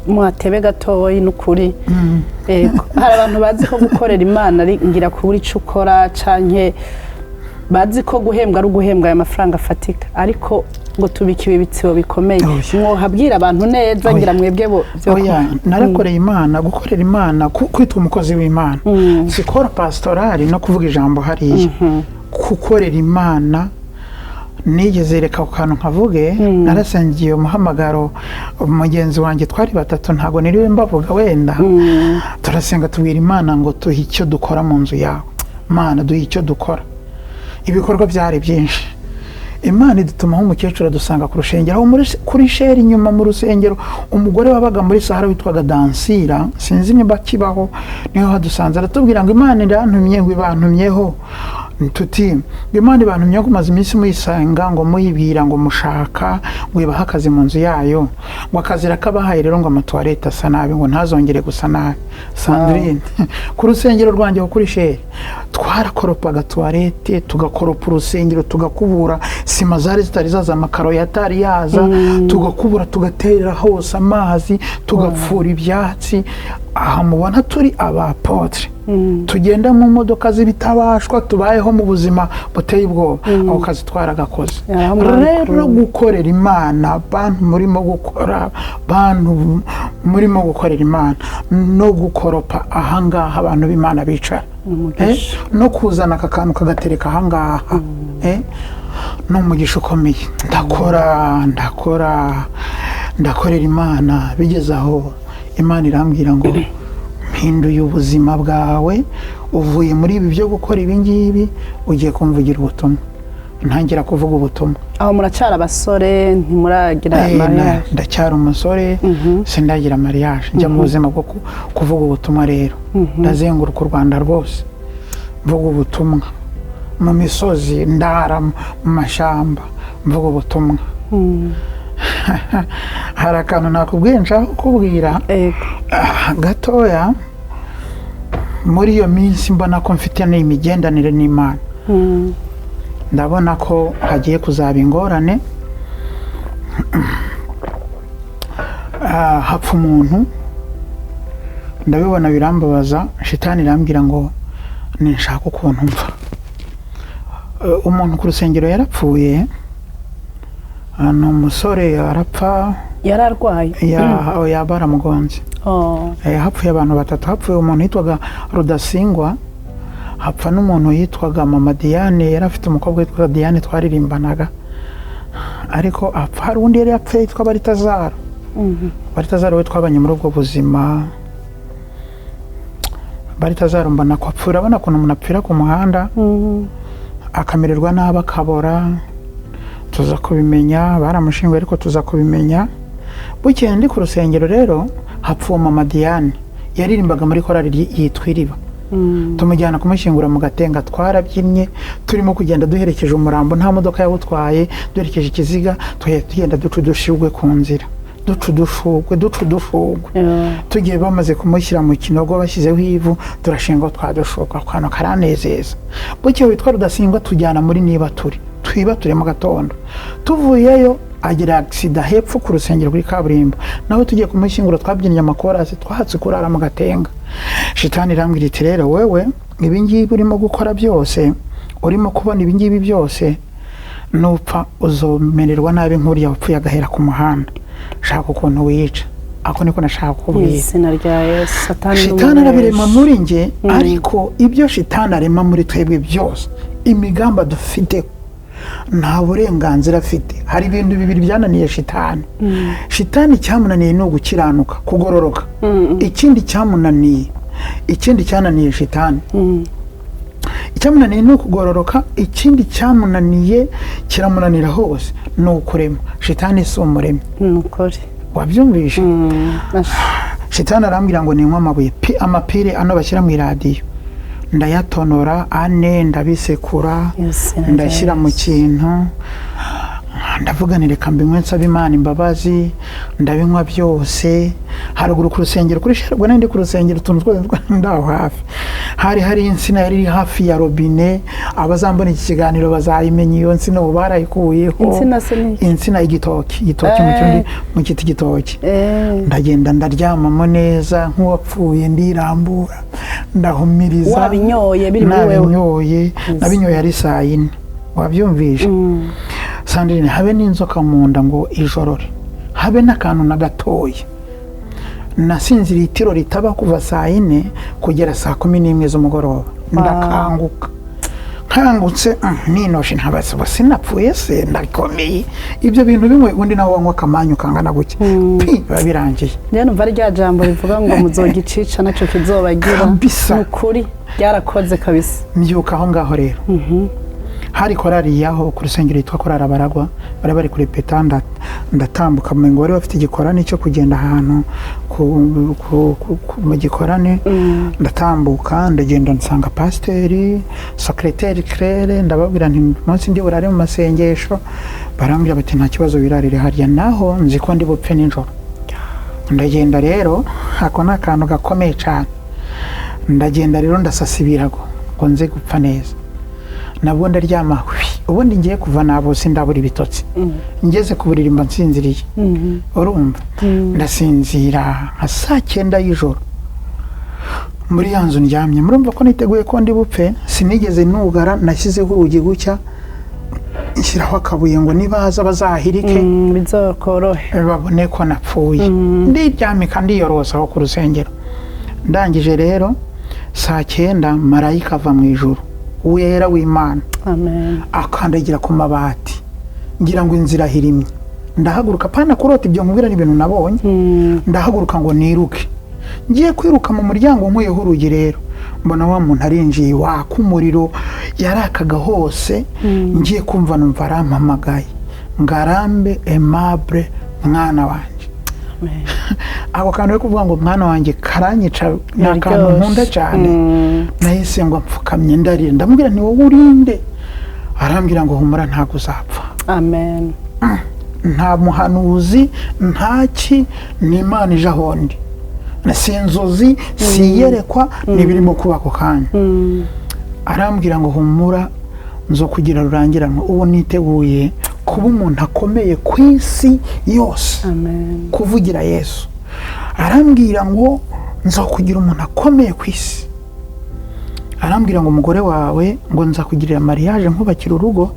[SPEAKER 2] muhatebe gatoyi n'ukuri. Yego, hari abantu bazi ko gukorera Imana ari ngira kubura ico ukora canke Bazi ko guhembwa ari uguhembwa aya mafaranga afatika, ariko ngo tubikiwe ibitsibo bikomeye.
[SPEAKER 3] Oya.
[SPEAKER 2] Mwohabwira abantu neza.
[SPEAKER 3] Oya.
[SPEAKER 2] Ngira mwebwe bo byo.
[SPEAKER 3] Oya, narakoreye Imana. Gukorera Imana, kwitwa umukozi w'Imana, si corps pastoral no kuvuga ijambo hariya. Gukorera Imana, nigeze, reka ku kantu nkavuge, narasengiye umuhamagaro mugenzi wanjye, twari batatu, ntabwo niriwe mbavuga wenda. Turasenga, tubwira Imana ngo tuhe icyo dukora mu nzu yawe. Mana, duhe icyo dukora. Ibikorwa byari byinshi. Imana idutumaho umukecuru, adusanga ku rusengero aho kuri Shell inyuma mu rusengero. Umugore wabaga muri Sahara witwaga Dansira, sinzi niba akibaho, niho hadusanze. Aratubwira ngo Imana irantumye, ngo ibantumyeho. Tuti ngo Imana ibantumyeho, kumaze iminsi muyisenga, ngo muyibwira ngo mushaka ngo ibahe akazi mu nzu yayo, ngo akazi irakabahaye rero, ngo amatuwarete asa nabi, ngo ntazongere gusa nabi. Sandrine, ku rusengero rwanjye aho kuri Shell twarakoropaga tuwarete, tugakoropa urusengero, tugakubura. Sima zari zitari zaza, amakaro yatari yaza, tugakubura, tugaterera hose amazi, tugapfura ibyatsi. Aha mubona turi abapotre, tugenda mu modoka z'ibitabashwa, tubayeho mu buzima buteye ubwoba, ako kazi twaragakoze.
[SPEAKER 2] Aho mwabikuye.
[SPEAKER 3] Rero gukorera Imana, bantu murimo gukora, bantu murimo gukorera Imana, no gukoropa ahangaha abantu b'Imana bicara,
[SPEAKER 2] Umugisha.
[SPEAKER 3] No kuzana aka kantu kagatereka ahangaha, ni umugisha ukomeye. Ndakora, ndakora, ndakorera Imana. Bigeze aho Imana irambwira ngo mpinduye ubuzima bwawe, uvuye muri ibi byo gukora ibi ngibi, ugiye kumvugira ubutumwa. Ntangira kuvuga ubutumwa.
[SPEAKER 2] Aho muracyari abasore, ntimuragira mariage?
[SPEAKER 3] Ndacyari umusore, sindagira mariage. Njya mu buzima bwo kuvuga ubutumwa rero. Ndazenguruka u Rwanda rwose mvuga ubutumwa, mu misozi, ndara mu mashyamba mvuga ubutumwa. Hari akantu nakubwiye nshaka kukubwira.
[SPEAKER 2] Ego.
[SPEAKER 3] Gatoya. Muri iyo minsi mbona ko mfite imigenderanire n'Imana, ndabona ko hagiye kuzaba ingorane. Hapfa umuntu, ndabibona birambabaza. Shitani irambwira ngo ninshaka ukuntu mva. Umuntu ku rusengero yarapfuye. Ni umusore, arapfa.
[SPEAKER 2] Yari arwaye?
[SPEAKER 3] Yaba baramugonze.
[SPEAKER 2] Oh.
[SPEAKER 3] Hapfuye abantu batatu. Hapfuye umuntu yitwaga Rudasingwa, hapfa n'umuntu yitwaga Mama Diane, yari afite umukobwa witwaga Diane twaririmbanaga, ariko apfa. Hari undi yari yapfuye yitwa Baritazaro. Baritazaro we twabanye muri ubwo buzima. Baritazaro mbona ko apfuye. Urabona ukuntu umuntu apfira ku muhanda, akamererwa nabi, akabora. Tuza kubimenya baramushinguye, ariko tuza kubimenya bukeye ndi ku rusengero. Rero hapfuye Mama Diane, yaririmbaga muri korali yitwa Iriba. Tumujyana kumushyingura mu Gatenga. Twarabyinnye turimo kugenda duherekeje umurambo, nta modoka yawutwaye, duherekeje ikiziga, tugenda duca udushugwe ku nzira, duca udushugwe, duca udushugwe. Tugiye, bamaze kumushyira mu kinogo, bashyizeho ivu, turashinga twadushuka. Ako kantu karanezeza. Bukeye witwa Rudasingwa tujyana muri niba turi twiba turi mu gatondo, tuvuyeyo agira agisida hepfo ku rusengero kuri kaburimbo. Nawe tugiye kumushyingura, twabyinnye amakorasi, twahatse kurara mu Gatenga. Shitani irambwira iti rero wewe, ibi ngibi urimo gukora byose, urimo kubona ibi ngibi byose, nupfa uzomererwa nabi nk'uriya wapfuye agahera ku muhanda. Shaka ukuntu wica. Ako niko nashaka
[SPEAKER 2] Mu
[SPEAKER 3] kukubwira.
[SPEAKER 2] izina rya Yesu, Satani ni
[SPEAKER 3] Shitani arabirema
[SPEAKER 2] umubeshi.
[SPEAKER 3] muri njye, ariko ibyo shitani arema muri twebwe byose, imigambi dufite, nta burenganzira afite. Hari ibintu bibiri byananiye shitani. Shitani cyamunaniye ni ugukiranuka, kugororoka. Ikindi cyamunaniye, ikindi cyananiye shitani, icyamunaniye ni ukugororoka. Ikindi cyamunaniye, kiramunanira hose, ni ukurema. Shitani si umuremyi.
[SPEAKER 2] Ni ukuri.
[SPEAKER 3] Wabyumvishe? Shitani arambwira ngo ninywe amabuye, amapire ano bashyira mu iradiyo. Ndayatonora ane, ndabisekura,
[SPEAKER 2] Izina rya
[SPEAKER 3] ndashyira mu
[SPEAKER 2] Yesu.
[SPEAKER 3] kintu. Ndavuga nti reka mbinywe nsaba Imana imbabazi. Ndabinywa byose. Haruguru ku rusengero kuri Sherwa, nari ndi ku rusengero, utuntu twose ndaho hafi hari insina yari iri hafi ya robine. Abazambona iki kiganiro bazayimenya iyo nsina, ubu barayikuyeho.
[SPEAKER 2] Insina se ni iki?
[SPEAKER 3] Insina, igitoki, igitoki mu kirundi, mu giti igitoki. Ndagenda ndaryamamo neza nk'uwapfuye, ndirambura, ndahumiriza.
[SPEAKER 2] Wabinyoye, biri muri wewe?
[SPEAKER 3] Nabinyoye, nabinyoye ari saa yine. Wabyumvishe, Sandrine? Habe n'inzoka mu nda ngo ijorore, habe n'akantu na gatoya. Nasinziriye itiro ritaba kuva saa 4 kugera saa 11 z'umugoroba. Ndakanguka, nkangutse ninoshe, ntabaza ubu sinapfuye se, ndakomeye. Ibyo bintu bimwe undi nawe wanywa akamanyu kangana gutya, pi, biba birangiye.
[SPEAKER 2] Njyewe numva ari rya jambo rivuga ngo muzogicica nacyo kizobagira.
[SPEAKER 3] Kabisa.
[SPEAKER 2] Ni ukuri, ryarakoze kabisa.
[SPEAKER 3] Mbyuka aho ngaho rero, hari korari yaho ku rusengero yitwa Korari Abaragwa, bari bari kurepeta. Ndatambuka ngo bari bafite igikorane cyo kugenda ahantu mu gikorane. Ndatambuka, ndagenda, nsanga pasiteri, secrétaire Claire. Ndababwira nti umunsi ndi burare mu masengesho. Barambwira bati nta kibazo, wirarire harya. Naho nzi ko ndi bupfe nijoro. Ndagenda rero, ako ni akantu gakomeye cyane. Ndagenda rero, ndasasa ibirago ngo nze gupfa neza. Nabwo ndaryama hwi. Ubundi ngiye kuva nabose ndabura ibitotsi, ngeze ku buriri mba nsinziriye. Urumva, ndasinzira nka saa 9 y'ijoro muri ya nzu ndyamye. Murumva ko niteguye ko ndi bupfe. Sinigeze nugara, nashyizeho urugi gutya, nshyiraho akabuye ngo nibaza bazahirike.
[SPEAKER 2] Bizokorohe.
[SPEAKER 3] Babone ko napfuye. Ndiryamika, ndiyorosa aho ku rusengero. Ndangije rero, saa 9 marayika ava mu ijuru wera w'Imana.
[SPEAKER 2] Amen.
[SPEAKER 3] Akandagira ku mabati, ngira ngo inzira ihirimye. Ndahaguruka, pana kurota, ibyo nkubwira ni ibintu nabonye. Ndahaguruka ngo niruke. Ngiye kwiruka mu muryango, nkuyeho urugi rero, mbona wa muntu arinjiye, waka umuriro, yarakaga hose. Ngiye kumva numva arampamagaye: "Ngarambe Aimable, mwana wanjye."
[SPEAKER 2] Amen.
[SPEAKER 3] Ako kantu ko kuvuga ngo mwana wanjye karanyica, ni akantu
[SPEAKER 2] Biraryoshye.
[SPEAKER 3] nkunda cyane. Nahise ngo mpfukamye, ndarira, ndamubwira nti wowe urinde? Arambwira ngo humura, ntabwo uzapfa.
[SPEAKER 2] Amen.
[SPEAKER 3] Nta muhanuzi, ntaki, ni Imana ije aho ndi. Si inzozi, si iyerekwa, ni ibirimo kuba ako kanya. Arambwira ngo humura, nzo kugira rurangiranwa, ubu niteguye kuba umuntu akomeye ku isi yose.
[SPEAKER 2] Amen.
[SPEAKER 3] Kuvugira Yesu. Arambwira ngo nza kugira umuntu akomeye ku isi. Arambwira ngo umugore wawe, ngo nza kugirira mariage, nkubakira urugo,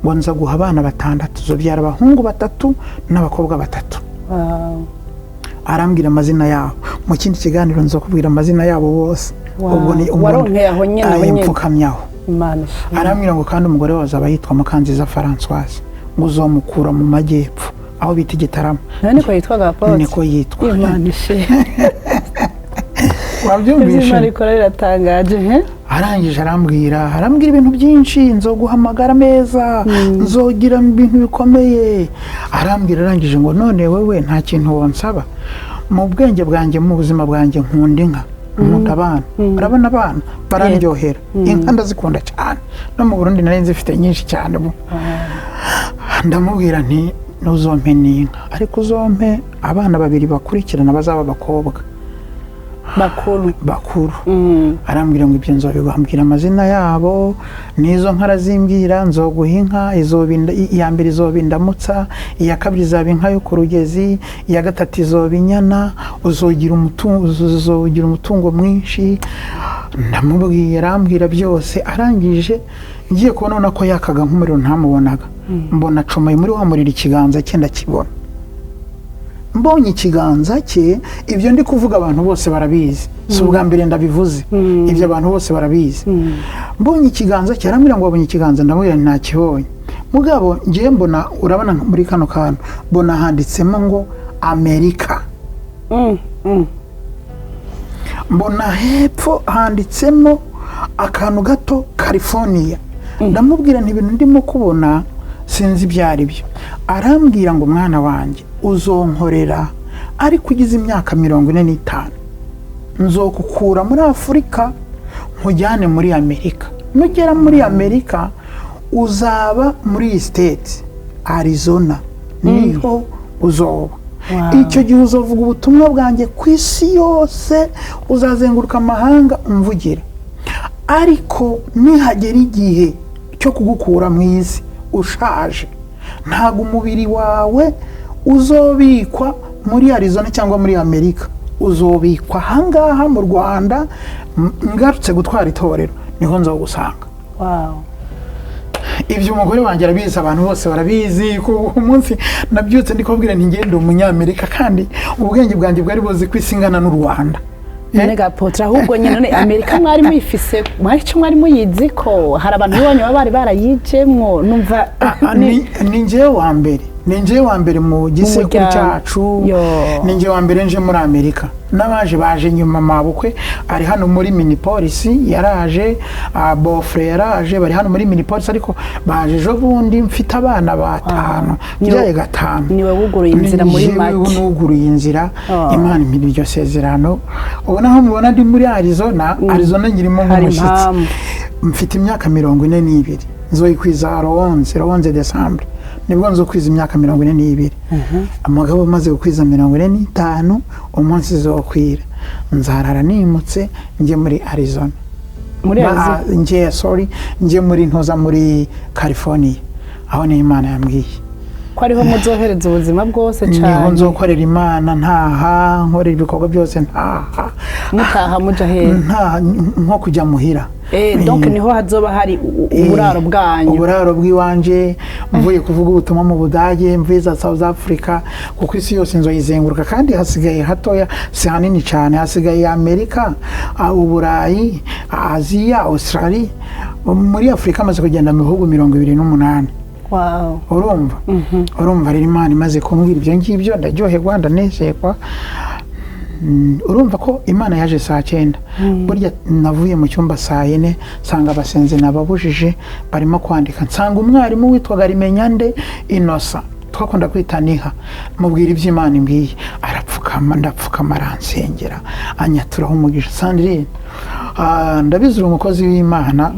[SPEAKER 3] ngo nza guha abana batandatu, zobyara abahungu batatu n'abakobwa batatu. Arambwira amazina yabo. Mu kindi kiganiro nza kubwira amazina yabo bose.
[SPEAKER 2] Wow. Waronkeye aho nyine, aho
[SPEAKER 3] Aye,
[SPEAKER 2] nyine.
[SPEAKER 3] mpfukamye aho.
[SPEAKER 2] Imana ishimwe.
[SPEAKER 3] Arambwira ngo kandi umugore wawe azaba yitwa Mukanziza Francoise, ngo uzomukura mu majyepfo aho bita Igitarama.
[SPEAKER 2] Nawe niko yitwaga, Apotre?
[SPEAKER 3] Niko yitwa.
[SPEAKER 2] Imana ishimwe. Ibyo
[SPEAKER 3] Wabyumvishe?
[SPEAKER 2] Imana ikora biratangaje, he?
[SPEAKER 3] Arangije arambwira ibintu byinshi: nzoguhamagara meza, nzogira ibintu bikomeye, arambwira. Arangije ngo none wewe nta kintu wonsaba? Mu bwenge bwanjye, mu buzima bwanjye, nkunda inka, nkunda abana. Urabona abana bararyohera, inka ndazikunda cyane. No mu Burundi nari nzifite nyinshi cyane. Ubu ndamubwira nti ntuzompe n'inka, ariko uzompe abana babiri bakurikirana bazaba abakobwa.
[SPEAKER 2] Bakuru.
[SPEAKER 3] Bakuru. Arambwira ngo ibyo nzobiguha. Ambwira amazina yabo n'izo nka, arazimbwira: nzoguha inka, izoba iya mbere izoba indamutsa, iya kabiri izaba inka yo ku rugezi, iya gatatu izoba inyana, uzogira umutungo mwinshi. Ndamubwira, arambwira byose. Arangije, ngiye kubona ubona ko yakaga nk'umuriro, ntamubonaga, mbona acomoye muri wa muriro ikiganza cye, ndakibona. Mbonye ikiganza cye, ibyo ndi kuvuga abantu bose barabizi, si ubwa mbere ndabivuze, ibyo abantu bose barabizi. Mbonye ikiganza cye, arambwira ngo wabonye ikiganza? Ndamubwira nti ntakibonye. Mugabo ngiye mbona, urabona muri kano kantu, mbona handitsemo ngo Amerika. Mbona hepfo handitsemo akantu gato California. Ndamubwira nti ibintu ndimo kubona sinzi ibyo ari byo. Arambwira ngo mwana wanjye, uzonkorera ariko ugize imyaka 45, nzokukura muri Afurika nkujyane muri Amerika. Nugera muri Amerika uzaba muri iyi state Arizona, niho uzoba. Icyo gihe uzovuga ubutumwa bwanjye ku isi yose, uzazenguruka amahanga umvugira. Ariko nihagera igihe cyo kugukura mu isi ushaje, ntabwo umubiri wawe uzobikwa muri Arizona cyangwa muri Amerika, uzobikwa ahangaha mu Rwanda. Ngarutse gutwara itorero niho nzogusanga.
[SPEAKER 2] Wow.
[SPEAKER 3] Ibyo umugore wanjye arabizi, abantu bose barabizi ko umunsi nabyutse ndi kubabwira nti ngende umunyamerika, kandi ubwenge bwanjye bwari buzi ko isi ingana n'u Rwanda.
[SPEAKER 2] None ga apôtre, ahubwo nyine none Amerika mwari muyifise, mwari icyo mwari muyizi, ko hari abantu b'iwanyu baba bari barayijemwo, numva?
[SPEAKER 3] Ah, ni njyewe wa mbere, ni njyewe wa mbere mu gisekuru
[SPEAKER 2] muryango.
[SPEAKER 3] cyacu.
[SPEAKER 2] Yo.
[SPEAKER 3] Ni njyewe wa mbere nje muri Amerika. N'abaje baje nyuma, mabukwe ari hano muri Minneapolis yaraje, beau-frère yaraje, bari hano muri Minneapolis, ariko baje ejo bundi. Mfite abana batanu, byaye gatanu.
[SPEAKER 2] Niwe wuguruye inzira muri
[SPEAKER 3] Ni njyewe
[SPEAKER 2] make.
[SPEAKER 3] nuguruye inzira.
[SPEAKER 2] Oh.
[SPEAKER 3] Imana impa iryo sezerano. Ubu naho mubona ndi muri Arizona, Arizona nyirimo
[SPEAKER 2] Hari
[SPEAKER 3] nk'umushyitsi.
[SPEAKER 2] impamvu.
[SPEAKER 3] Mfite imyaka 42, nzoyikwiza le 11 décembre, nibwo nzokwiza imyaka 42. Umugabo umaze gukwiza 45, umunsi zokwira nzarara nimutse njye muri Arizona.
[SPEAKER 2] Muri Arizona?
[SPEAKER 3] Njye, sorry, njye muri ntoza muri California, aho ni Imana yambwiye.
[SPEAKER 2] Ko ariho muzohereza ubuzima bwose?
[SPEAKER 3] Niho
[SPEAKER 2] Cyane.
[SPEAKER 3] nzokorera Imana, ntaha nkorera ibikorwa byose ntaha.
[SPEAKER 2] Mutaha muja hehe?
[SPEAKER 3] Ntaha nko kujya muhira.
[SPEAKER 2] Donc niho hazoba hari uburaro bwanyu?
[SPEAKER 3] Uburaro bw'iwanje, mvuye kuvuga ubutumwa mu Budage, mvuye za South Africa, kuko isi yose nzoyizenguruka, kandi hasigaye hatoya, si hanini cyane. Hasigaye Amerika, Uburayi, Aziya, Australia. Muri Afurika amaze kugenda mu bihugu 28. Urumva rero, Imana imaze kumbwira ibyo ngibyo, ndaryoherwa, ndanezerwa. Urumva ko Imana yaje saa 9. Burya navuye mu cyumba saa 4, nsanga abasenzi nababujije barimo kwandika, nsanga umwarimu witwaga Rimenyande Inosa, twakunda kwita Niha, mubwira ibyo Imana imbwiye, arapfukama, ndapfukama, aransengera, anyaturaho umugisha. Sandrine, ndabizi uri umukozi w'Imana.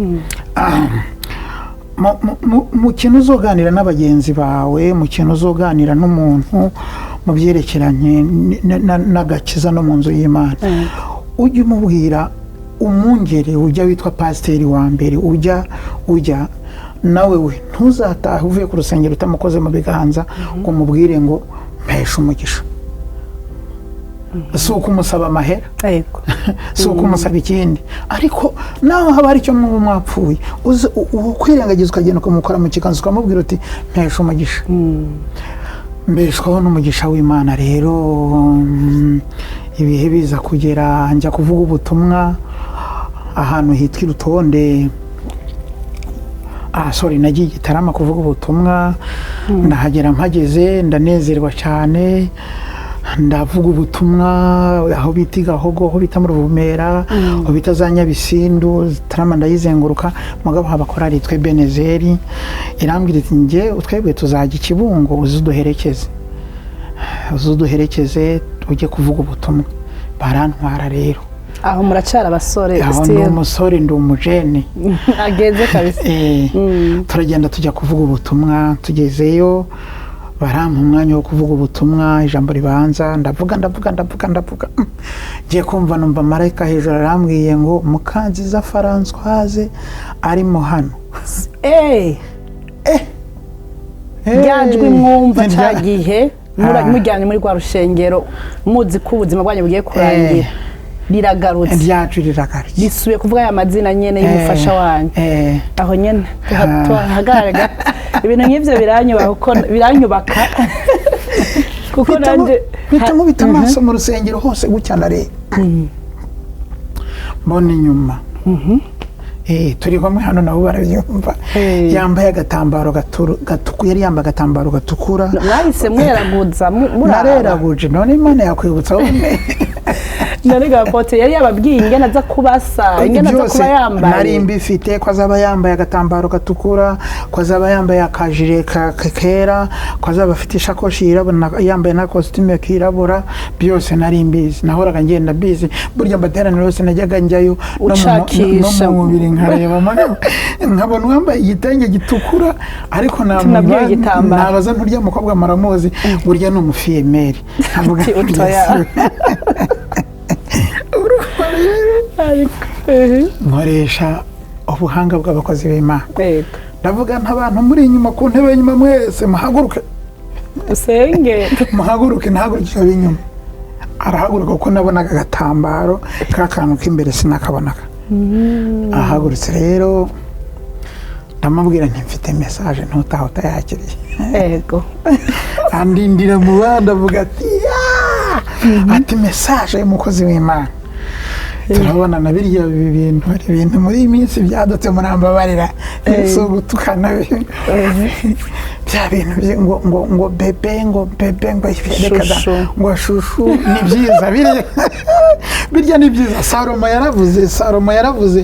[SPEAKER 3] Mu kintu uzoganira n'abagenzi bawe, mu kintu uzoganira n'umuntu mu byerekeranye n'agakiza no mu nzu y'Imana, ujye umubwira umwungere ujya witwa pasiteri wa mbere, ujya nawe we ntuzatahe uvuye ku rusengero utamukoze mu biganza ngo umubwire ngo mpeshe umugisha. Si ukumusaba amahera, si ukumusaba ikindi, ariko nawe haba hari icyo muba mwapfuye, ukwirengagiza ukagenda ukamukora mu kiganza, ukamubwira uti mpesha umugisha. Mbeshwaho n'umugisha w'Imana. Rero ibihe biza kugera, njya kuvuga ubutumwa ahantu hitwa Irutonde. Sorry, nagiye i Gitarama kuvuga ubutumwa. Ndahagera, mpageze ndanezerwa cyane, ndavuga ubutumwa aho bita i Gahogo, aho bita mu Ruvumera, aho bita za Nyabisindu. Gitarama ndayizenguruka, mugabo haba korali yitwa Benezeri, irambwira iti njye twebwe tuzajya i Kibungo, uze uduherekeze, uze uduherekeze ujye kuvuga ubutumwa. Barantwara rero.
[SPEAKER 2] Aho muracara abasore?
[SPEAKER 3] Aho ndi
[SPEAKER 2] Still.
[SPEAKER 3] umusore, ndi umujene.
[SPEAKER 2] Ageze kabisa.
[SPEAKER 3] Turagenda tujya kuvuga ubutumwa. Tugezeyo barampa umwanya wo kuvuga ubutumwa, ijambo ribanza, ndavuga, ndavuga, ndavuga, ndavuga. Ngiye kumva numva marayika hejuru arambwiye ngo Mukanziza Francoise arimo hano.
[SPEAKER 2] Rya jwi mwumva cya gihe mujyanye muri rwa rushengero, muzi ko ubuzima bwanyu bugiye kurangira, riragarutse.
[SPEAKER 3] Ryacu riragarutse.
[SPEAKER 2] Risubiye kuvuga aya mazina nyene y'umufasha wanyu. Aho nyene tuhahagarare gato. Ibintu nk'ivyo biranyubaka, kuko biranyubaka, kuko nanje
[SPEAKER 3] Mpita nkubita amaso mu rusengero hose gutya, ndareba, mbona inyuma. Turi kumwe hano nabo barabyumva. Yambaye agatambaro gatukura, yari yambaye agatambaro gatukura.
[SPEAKER 2] Mwahise mweraguza muraba?
[SPEAKER 3] Nareraguje. None Imana yakwibutsa wowe?
[SPEAKER 2] None ga apôtre, yari yababwiye ingene aza kubasa, ingene aza
[SPEAKER 3] Byose
[SPEAKER 2] kuba yambaye?
[SPEAKER 3] Nari mbifite, ko azaba yambaye agatambaro gatukura, ko azaba yambaye akajire kera, ko azaba afite ishakoshi yirabura, yambaye na kositime kirabura. Byose nari mbizi, nahoraga ngenda mbizi. Burya amateraniro yose najyaga njyayo,
[SPEAKER 2] Ucakisha.
[SPEAKER 3] no mu mubiri nkareba, nkabona uwambaye igitenge gitukura, ariko
[SPEAKER 2] Nabyo igitambaro.
[SPEAKER 3] nabaza nturya mukobwa muramuzi, burya ni umufiyemeri. Nkavuga
[SPEAKER 2] Ati, utoya. Ariko
[SPEAKER 3] nkoresha ubuhanga bw'abakozi b'Imana. Ndavuga nk'abantu muri inyuma ku ntebe y'inyuma, mwese muhaguruke.
[SPEAKER 2] Usenge.
[SPEAKER 3] Muhaguruke. Ntahagurukire ab'inyuma, arahaguruka, kuko nabonaga agatambaro k'akantu k'imbere sinakabonaga. Ahagurutse rero Ndamubwira nti: "Mfite message, ntutaha utayakiriye." Andindira mu bandi, avuga ati: "Yaa!" Ati: "Message y'umukozi w'Imana." Turabona na birya bintu, hari ibintu muri iyi minsi byadutse, murambabarira, si ugutukana, bya bintu ngo bébé, ngo bébé, ngo reka da,
[SPEAKER 2] Chouchou.
[SPEAKER 3] Ngo chouchou. Ni byiza birya, birya ni byiza. Salomo yaravuze, Salomo yaravuze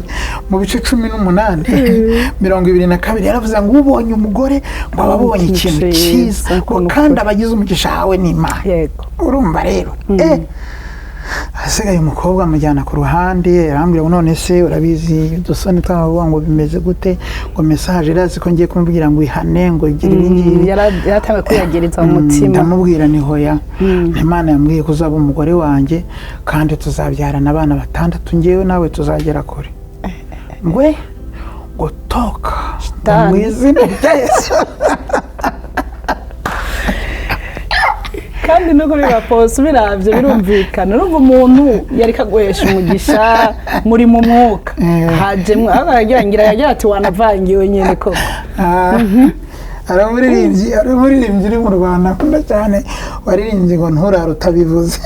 [SPEAKER 3] mu bice 18:22, yaravuze ngo ubonye umugore ngo aba abonye ikintu cyiza, ngo kandi aba agize umugisha ahawe n'Imana. Urumva rero, ahasigaye umukobwa amujyana ku ruhande, arambwira ngo: "None se urabizi udusoni tw'abavuga ngo bimeze gute, ngo message irazi ko ngiye kumubwira ngo ihane, ngo igire ibi ngibi?"
[SPEAKER 2] Yaratangiye kwiyagiriza mu mutima.
[SPEAKER 3] Ndamubwira ni: "Hoya, Imana yambwiye ko uzaba umugore wanjye kandi tuzabyarana abana batandatu, ngewe nawe tuzagera kure." Ngwe ngo: "Toka
[SPEAKER 2] Shitani.
[SPEAKER 3] mu izina rya Yesu."
[SPEAKER 2] Kandi nuko bibaposa ubiravye birumvikana, urumva umuntu yari kaguhesha umugisha muri mu mwuka, hajemwo aho aragira ngira yagira ati wanavangiwe nyene koko.
[SPEAKER 3] Ah, hari umuririmbyi uri mu Rwanda akunda cyane, waririmbye ngo nturare utabivuze,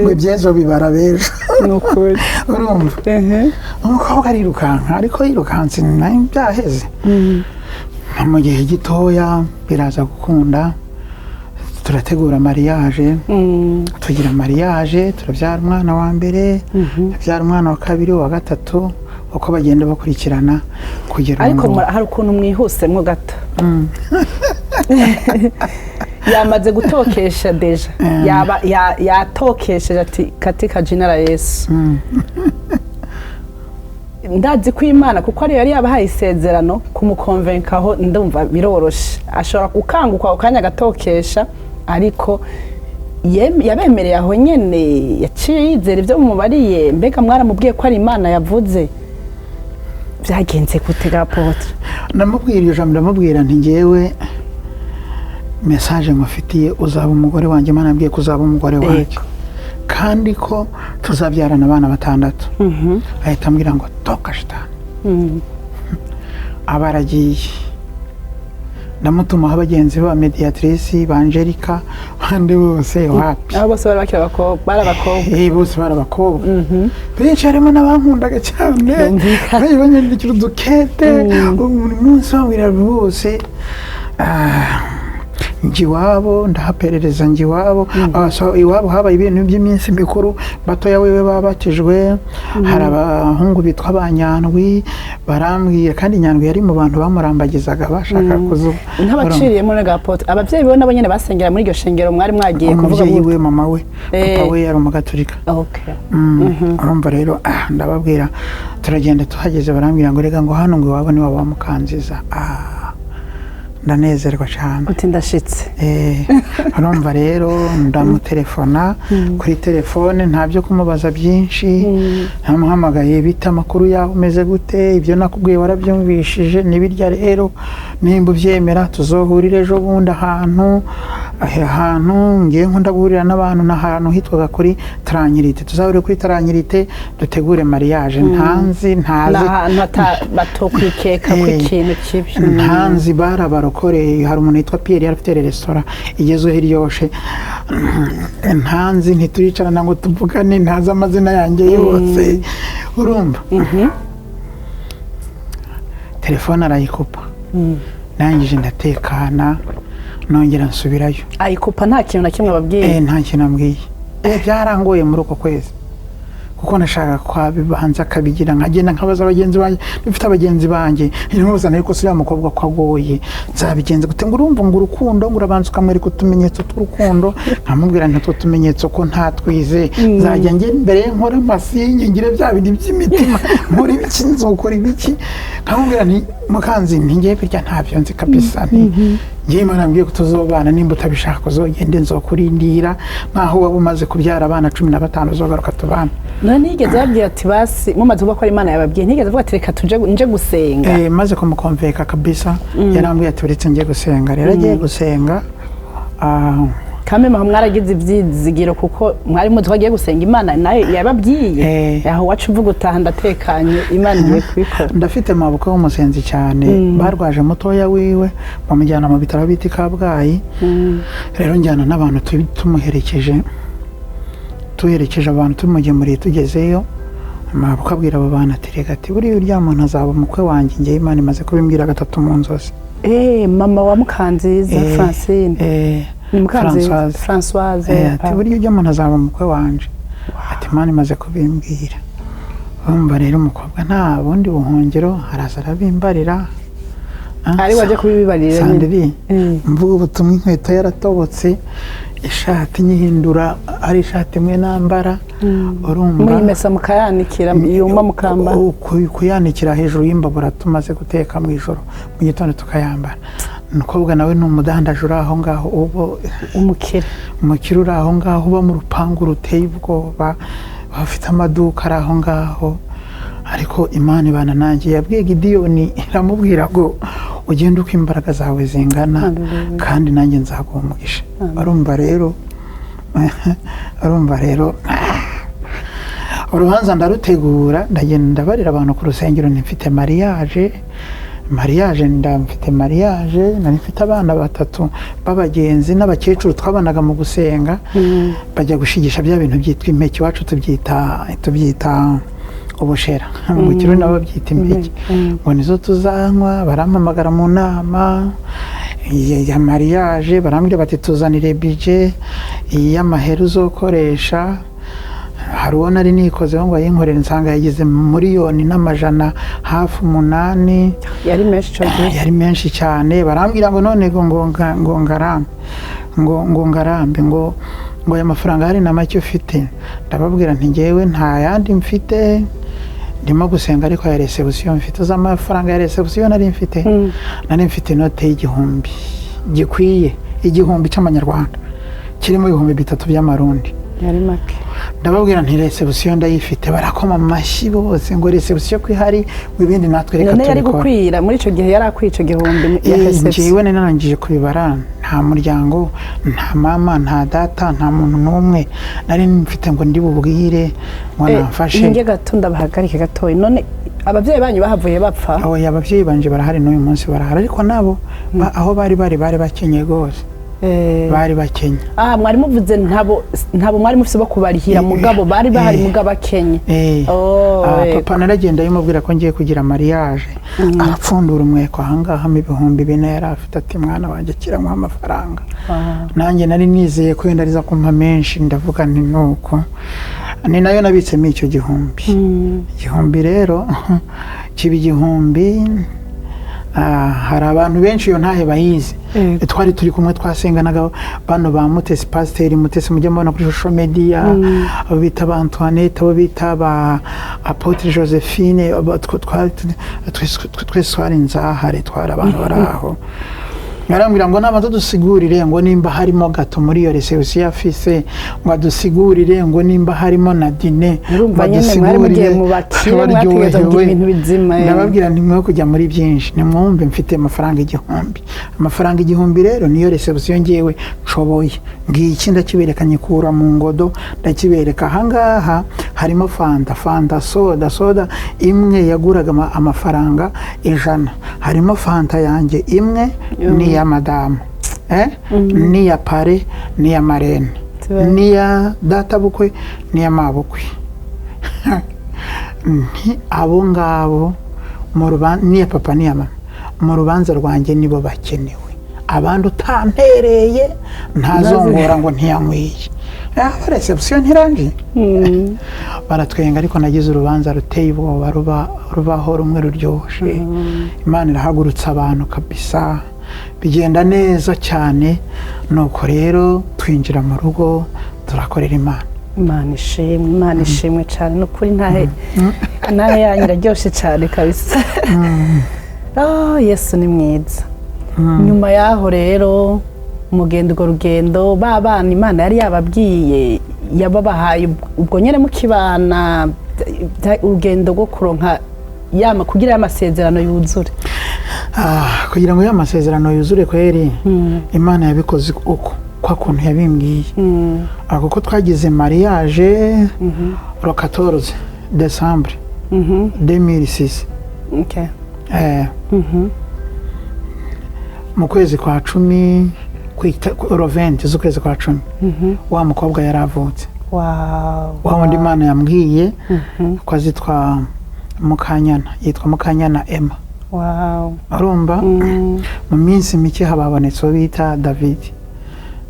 [SPEAKER 3] ngo ibyejo bibara b'ejo.
[SPEAKER 2] Ni ukuri.
[SPEAKER 3] Urumva, umukobwa arirukanka, ariko yirukanse nayo byaheze. Mu gihe gitoya biraza gukunda, turategura mariage, tugira mariage, turabyara umwana wa mbere, tubyara umwana wa kabiri, uwa gatatu, uko bagenda bakurikirana kugera
[SPEAKER 2] Ariko
[SPEAKER 3] ubu ngubu.
[SPEAKER 2] hari ukuntu mwihusemwo gato. Yamaze gutokesha déjà, yaba yatokesheje ati katika jina la Yesu, ndazi ko Imana, kuko ariyo yari yabahaye isezerano, kumukonvenkaho ndumva biroroshe. Ashobora gukanguka ako kanya agatokesha, ariko yabemereye aho nyene, yaciye yizera ibyo mumubariye. Mbega mwaramubwiye ko ari Imana yavuze? Byagenze gute ga apôtre?
[SPEAKER 3] Ndamubwira iryo jambo, ndamubwira nti: "Ngewe message ngufitiye, uzaba umugore wanjye. Imana yambwiye ko uzaba umugore wanjye kandi ko tuzabyarana abana batandatu." Ahita ambwira ngo: "Toka shitani." Aba aragiye. Ndamutumaho bagenzi ba mediatrice, ba Angelica, abandi bose wapi.
[SPEAKER 2] Abo bose bari bakiri abakobwa, bari abakobwa?
[SPEAKER 3] Eh, bose bari abakobwa benshi, harimo n'abankundaga cyane.
[SPEAKER 2] Byumvikana.
[SPEAKER 3] Bagiye banyandikira udukete buri munsi, bambwira bose. Ah, njya iwabo, ndahaperereza, njya iwabo. Ah, so iwabo habaye ibintu by'iminsi mikuru, batoya wewe babatijwe, hari abahungu bitwa ba Nyandwi, barambwira. Kandi Nyandwi yari mu bantu bamurambagizaga, bashaka kuzu
[SPEAKER 2] Ntabaciriyemo na apôtre, ababyeyi biwe nabo nyene basengera muri iryo shengero mwari mwagiye kuvuga?
[SPEAKER 3] Umubyeyi we, mama we, papa we yari umugaturika. Urumva rero, ndababwira, turagenda, tuhageze barambwira ngo rega, ngo hano ngo iwabo ni wa Mukanziza. Ah, ndanezerwa cyane.
[SPEAKER 2] Uti ndashitse.
[SPEAKER 3] Eh, urumva rero, ndamutelefona kuri telefone, nta byo kumubaza byinshi. Ntamuhamagaye bita amakuru yawe, umeze gute, ibyo nakubwiye warabyumvishije, nibirya rero, nimba ubyemera tuzohurire ejo bundi ahantu ngiye nkunda guhurira n'abantu, n'ahantu hitwaga kuri Tranquillité, tuzahurire kuri Tranquillité, dutegure mariage. Ntanzi,
[SPEAKER 2] Ni
[SPEAKER 3] ntazi.
[SPEAKER 2] ahantu batokwikeka ko ikintu kibi.
[SPEAKER 3] Ntanzi, bari abarokore. Hari umuntu witwa Pierre, yari afite resitora igezweho iryoshe. Ntanzi, ntituricarana ngo tuvugane, ntazi amazina yanjye yose. Urumva, telefone arayikupa. Ndangije ndatekana, nongera nsubirayo.
[SPEAKER 2] Ayikupa nta kintu na kimwe ababwiye?
[SPEAKER 3] Eh, nta kintu ambwiye. Byarangoye muri uko kwezi, kuko nashaka kwabibanza akabigira, nkagenda nkabaza bagenzi banjye, mfite abagenzi banjye ntimubaza, ariko se uriya mukobwa ko agoye nzabigenza gute? Ngo urumva, ngo urukundo, ngo urabanza ukamwereka utumenyetso tw'urukundo. Nkamubwira nti: "Utwo tumenyetso ko ntatwize, nzajya njye mbere nkora amasinye, ngire bya bindi by'imitima, nkora ibiki, nzokora ibiki?" Nkamubwira nti: "Mukanzi, nti ngiye birya ntabyo nzi kabisa, nti ngiye Imana yambwiye ko tuzobana, nimba utabishaka uzogende, nzokurindira nkaho waba umaze kubyara abana 15, uzogaruka tubana."
[SPEAKER 2] None ntiyigeze ababwira ati basi mumaze kuvuga ko ari Imana yababwiye, ntiyigeze avuga ati reka tuje nje gusenga?
[SPEAKER 3] Eh, maze kumukomveka kabisa, yarambwiye ati uretse ngiye gusenga. Rero agiye gusenga,
[SPEAKER 2] Kameme, aho mwaragize ibyizigiro, kuko mwari muzi ko agiye gusenga, Imana nayo yababwiye. Aho wacu uvuga utaha ndatekanye, Imana igiye kubikora.
[SPEAKER 3] Ndafite mabukwe w'umusenzi cyane. Barwaje mutoya wiwe, bamujyana mu bitaro bita i Kabgayi. Rero njyana n'abantu, tumuherekeje, tuherekeje abantu, tumugemuriye. Tugezeyo, mabukwe abwira abo bantu ati: "Reka," ati, "buriya urya muntu azaba umukwe wanjye. Ngewe Imana imaze kubimbwira gatatu mu nzozi."
[SPEAKER 2] Mama wa Mukanziza Francine? Ni Mukanziza.
[SPEAKER 3] Françoise.
[SPEAKER 2] Françoise.
[SPEAKER 3] Ati: "Buriya ujya muntu azaba umukwe wanje," ati, "Imana imaze kubimbwira." Urumva rero, umukobwa nta bundi buhungiro, araza arabimbarira.
[SPEAKER 2] Ari waje kubibibarira nyine.
[SPEAKER 3] Sandiri, mvuga ubutumwa, inkweto yaratobotse, ishati nyihindura, ari ishati imwe nambara, urumva.
[SPEAKER 2] Muyimesa mukayanikira yuma mukambara.
[SPEAKER 3] Kuyanikira hejuru y'imbabura tumaze guteka mu ijoro, mu gitondo tukayambara. Umukobwa nawe ni umudandaje uri aho ngaho ubu.
[SPEAKER 2] Umukire.
[SPEAKER 3] Umukire uri aho ngaho, uba mu rupangu ruteye ubwoba, bafite amaduka ari aho ngaho. Ariko Imana ibana nanjye. Yabwiye Gidiyoni, iramubwira ngo: "Ugende uko imbaraga zawe zingana,
[SPEAKER 2] Hallelujah.
[SPEAKER 3] kandi nanjye nzaguha umugisha." Urumva rero, urubanza ndarutegura, ndagenda ndabarira abantu ku rusengero nti: "Mfite mariage, mariage, ndamfite mariage." Nari mfite abana batatu b'abagenzi n'abakecuru twabanaga mu gusenga. Bajya gushigisha bya bintu byitwa impeke. Iwacu tubyita ubushera, mu Kirundi nabo babyita impeke, ngo nizo tuzanywa. Barampamagara mu nama ya mariage, barambwira bati: "Tuzanire budget y'amahera uzokoresha." Hari uwo nari nikozeho ngo ayinkorere, nsanga yagize 1,800,000.
[SPEAKER 2] Yari menshi icyo gihe.
[SPEAKER 3] Yari menshi cyane. Barambwira ngo none ngo ngarambe, ngo ngarambe, ngo aya mafaranga hari na make ufite. Ndababwira nti: "Ngewe nta yandi mfite, ndimo gusenga, ariko ya réception mfite." Uzi amafaranga ya réception nari mfite? Nari mfite inote y'igihumbi gikwiye, 1000 cy'amanyarwanda kirimo 3000 by'amarundi.
[SPEAKER 2] Yari make.
[SPEAKER 3] Ndababwira nti: "Réception ndayifite." Barakoma amashyi bose ngo réception ko ihari, ngo ibindi natwe reka
[SPEAKER 2] None yari
[SPEAKER 3] tubikore.
[SPEAKER 2] gukwira muri icyo gihe? Yari akwiye icyo gihumbi ya réception?
[SPEAKER 3] Njyewe nari narangije kubibara. Nta muryango, nta mama, nta data, nta muntu n'umwe nari mfite ngo ndi bubwire ngo namfashe.
[SPEAKER 2] Nge gato ndabahagarike gatoya. None ababyeyi banyu bahavuye bapfa?
[SPEAKER 3] Oya, ababyeyi banje barahari, n'uyu munsi barahari, ariko nabo aho bari bakenye rwose. Bari bakenye.
[SPEAKER 2] Ah, mwari muvuze ntabo mwari mufise bo kubarihira, mugabo bari bahari, mugabo akenye. Oh, yego.
[SPEAKER 3] Papa naragenda yimubwira ko ngiye kugira mariage, arapfundura umweko ahangaha mo 4000 yari afite, ati: "Mwana wanjye, kiranywa amafaranga." Nanjye nari nizeye ko wenda ariza kumpa menshi. Ndavuga nti nuko ni nayo nabitsemo icyo gihumbi. Igihumbi rero kiba igihumbi. Hari abantu benshi iyo ntahe bayizi. Twari turi kumwe, twasenganaga, bano ba Mutesi, Pasiteri Mutesi mujya mubona kuri social media, abo bita ba Antoinette, abo bita ba Apôtre Josephine, twese twari inzahare, twari abantu bari aho. Arambwira ngo nabanza dusigurire ngo nimba harimo gâteau muri iyo réception afise, ngo adusigurire ngo nimba harimo na dîner, ngo
[SPEAKER 2] Urumva nyene mwari mugiye mu bakire, mwategereza kugira ibintu bizima.
[SPEAKER 3] Ndababwira nti: "Mwe kujya muri byinshi, nimwumve, mfite amafaranga 1000. Amafaranga 1000 rero niyo réception ngewe nshoboye. Ngiki ndakibereka, nyikura mu ngodo, ndakibereka. Ahangaha harimo fanta, fanta, soda, soda imwe yaguraga amafaranga 100. Harimo fanta yanjye imwe n'iya madamu, n'iya parrain, n'iya marraine, n'iya databukwe, n'iya mabukwe. Nti abo ngabo mu rubanza, n'iya papa n'iya mama, mu rubanza rwanjye nibo bakenewe. Abandi utantereye ntazongora ngo ntiyanywiye. Réception ntirangiye, baratwenga. Ariko nagize urubanza ruteye ubwoba, ruba rubaho rumwe ruryoshye. Imana irahagurutsa abantu kabisa, bigenda neza cyane. Nuko rero twinjira mu rugo, turakorera Imana.
[SPEAKER 2] Imana ishimwe, Imana ishimwe cyane. Ni ukuri, ntahe yanyu iraryoshye cyane kabisa. Oh, Yesu ni mwiza. Nyuma y'aho rero mugenda urwo rugendo, ba bana Imana yari yababwiye yababahaye ubwo nyine mukibana, urugendo rwo kuronka yama kugira amasezerano yuzure?
[SPEAKER 3] Kugira ngo ya masezerano yuzure kweri, Imana yabikoze uko. Kwa kuntu yabimbwiye. Kuko twagize mariage le 14 décembre 2006. Mu kwezi kwa 10, le 20 z'ukwezi kwa 10, wa mukobwa yari avutse. Wa wundi Imana yambwiye ko azitwa Mukanyana, yitwa Mukanyana Emma. Urumva, mu minsi mike hababonetse uwo bita David.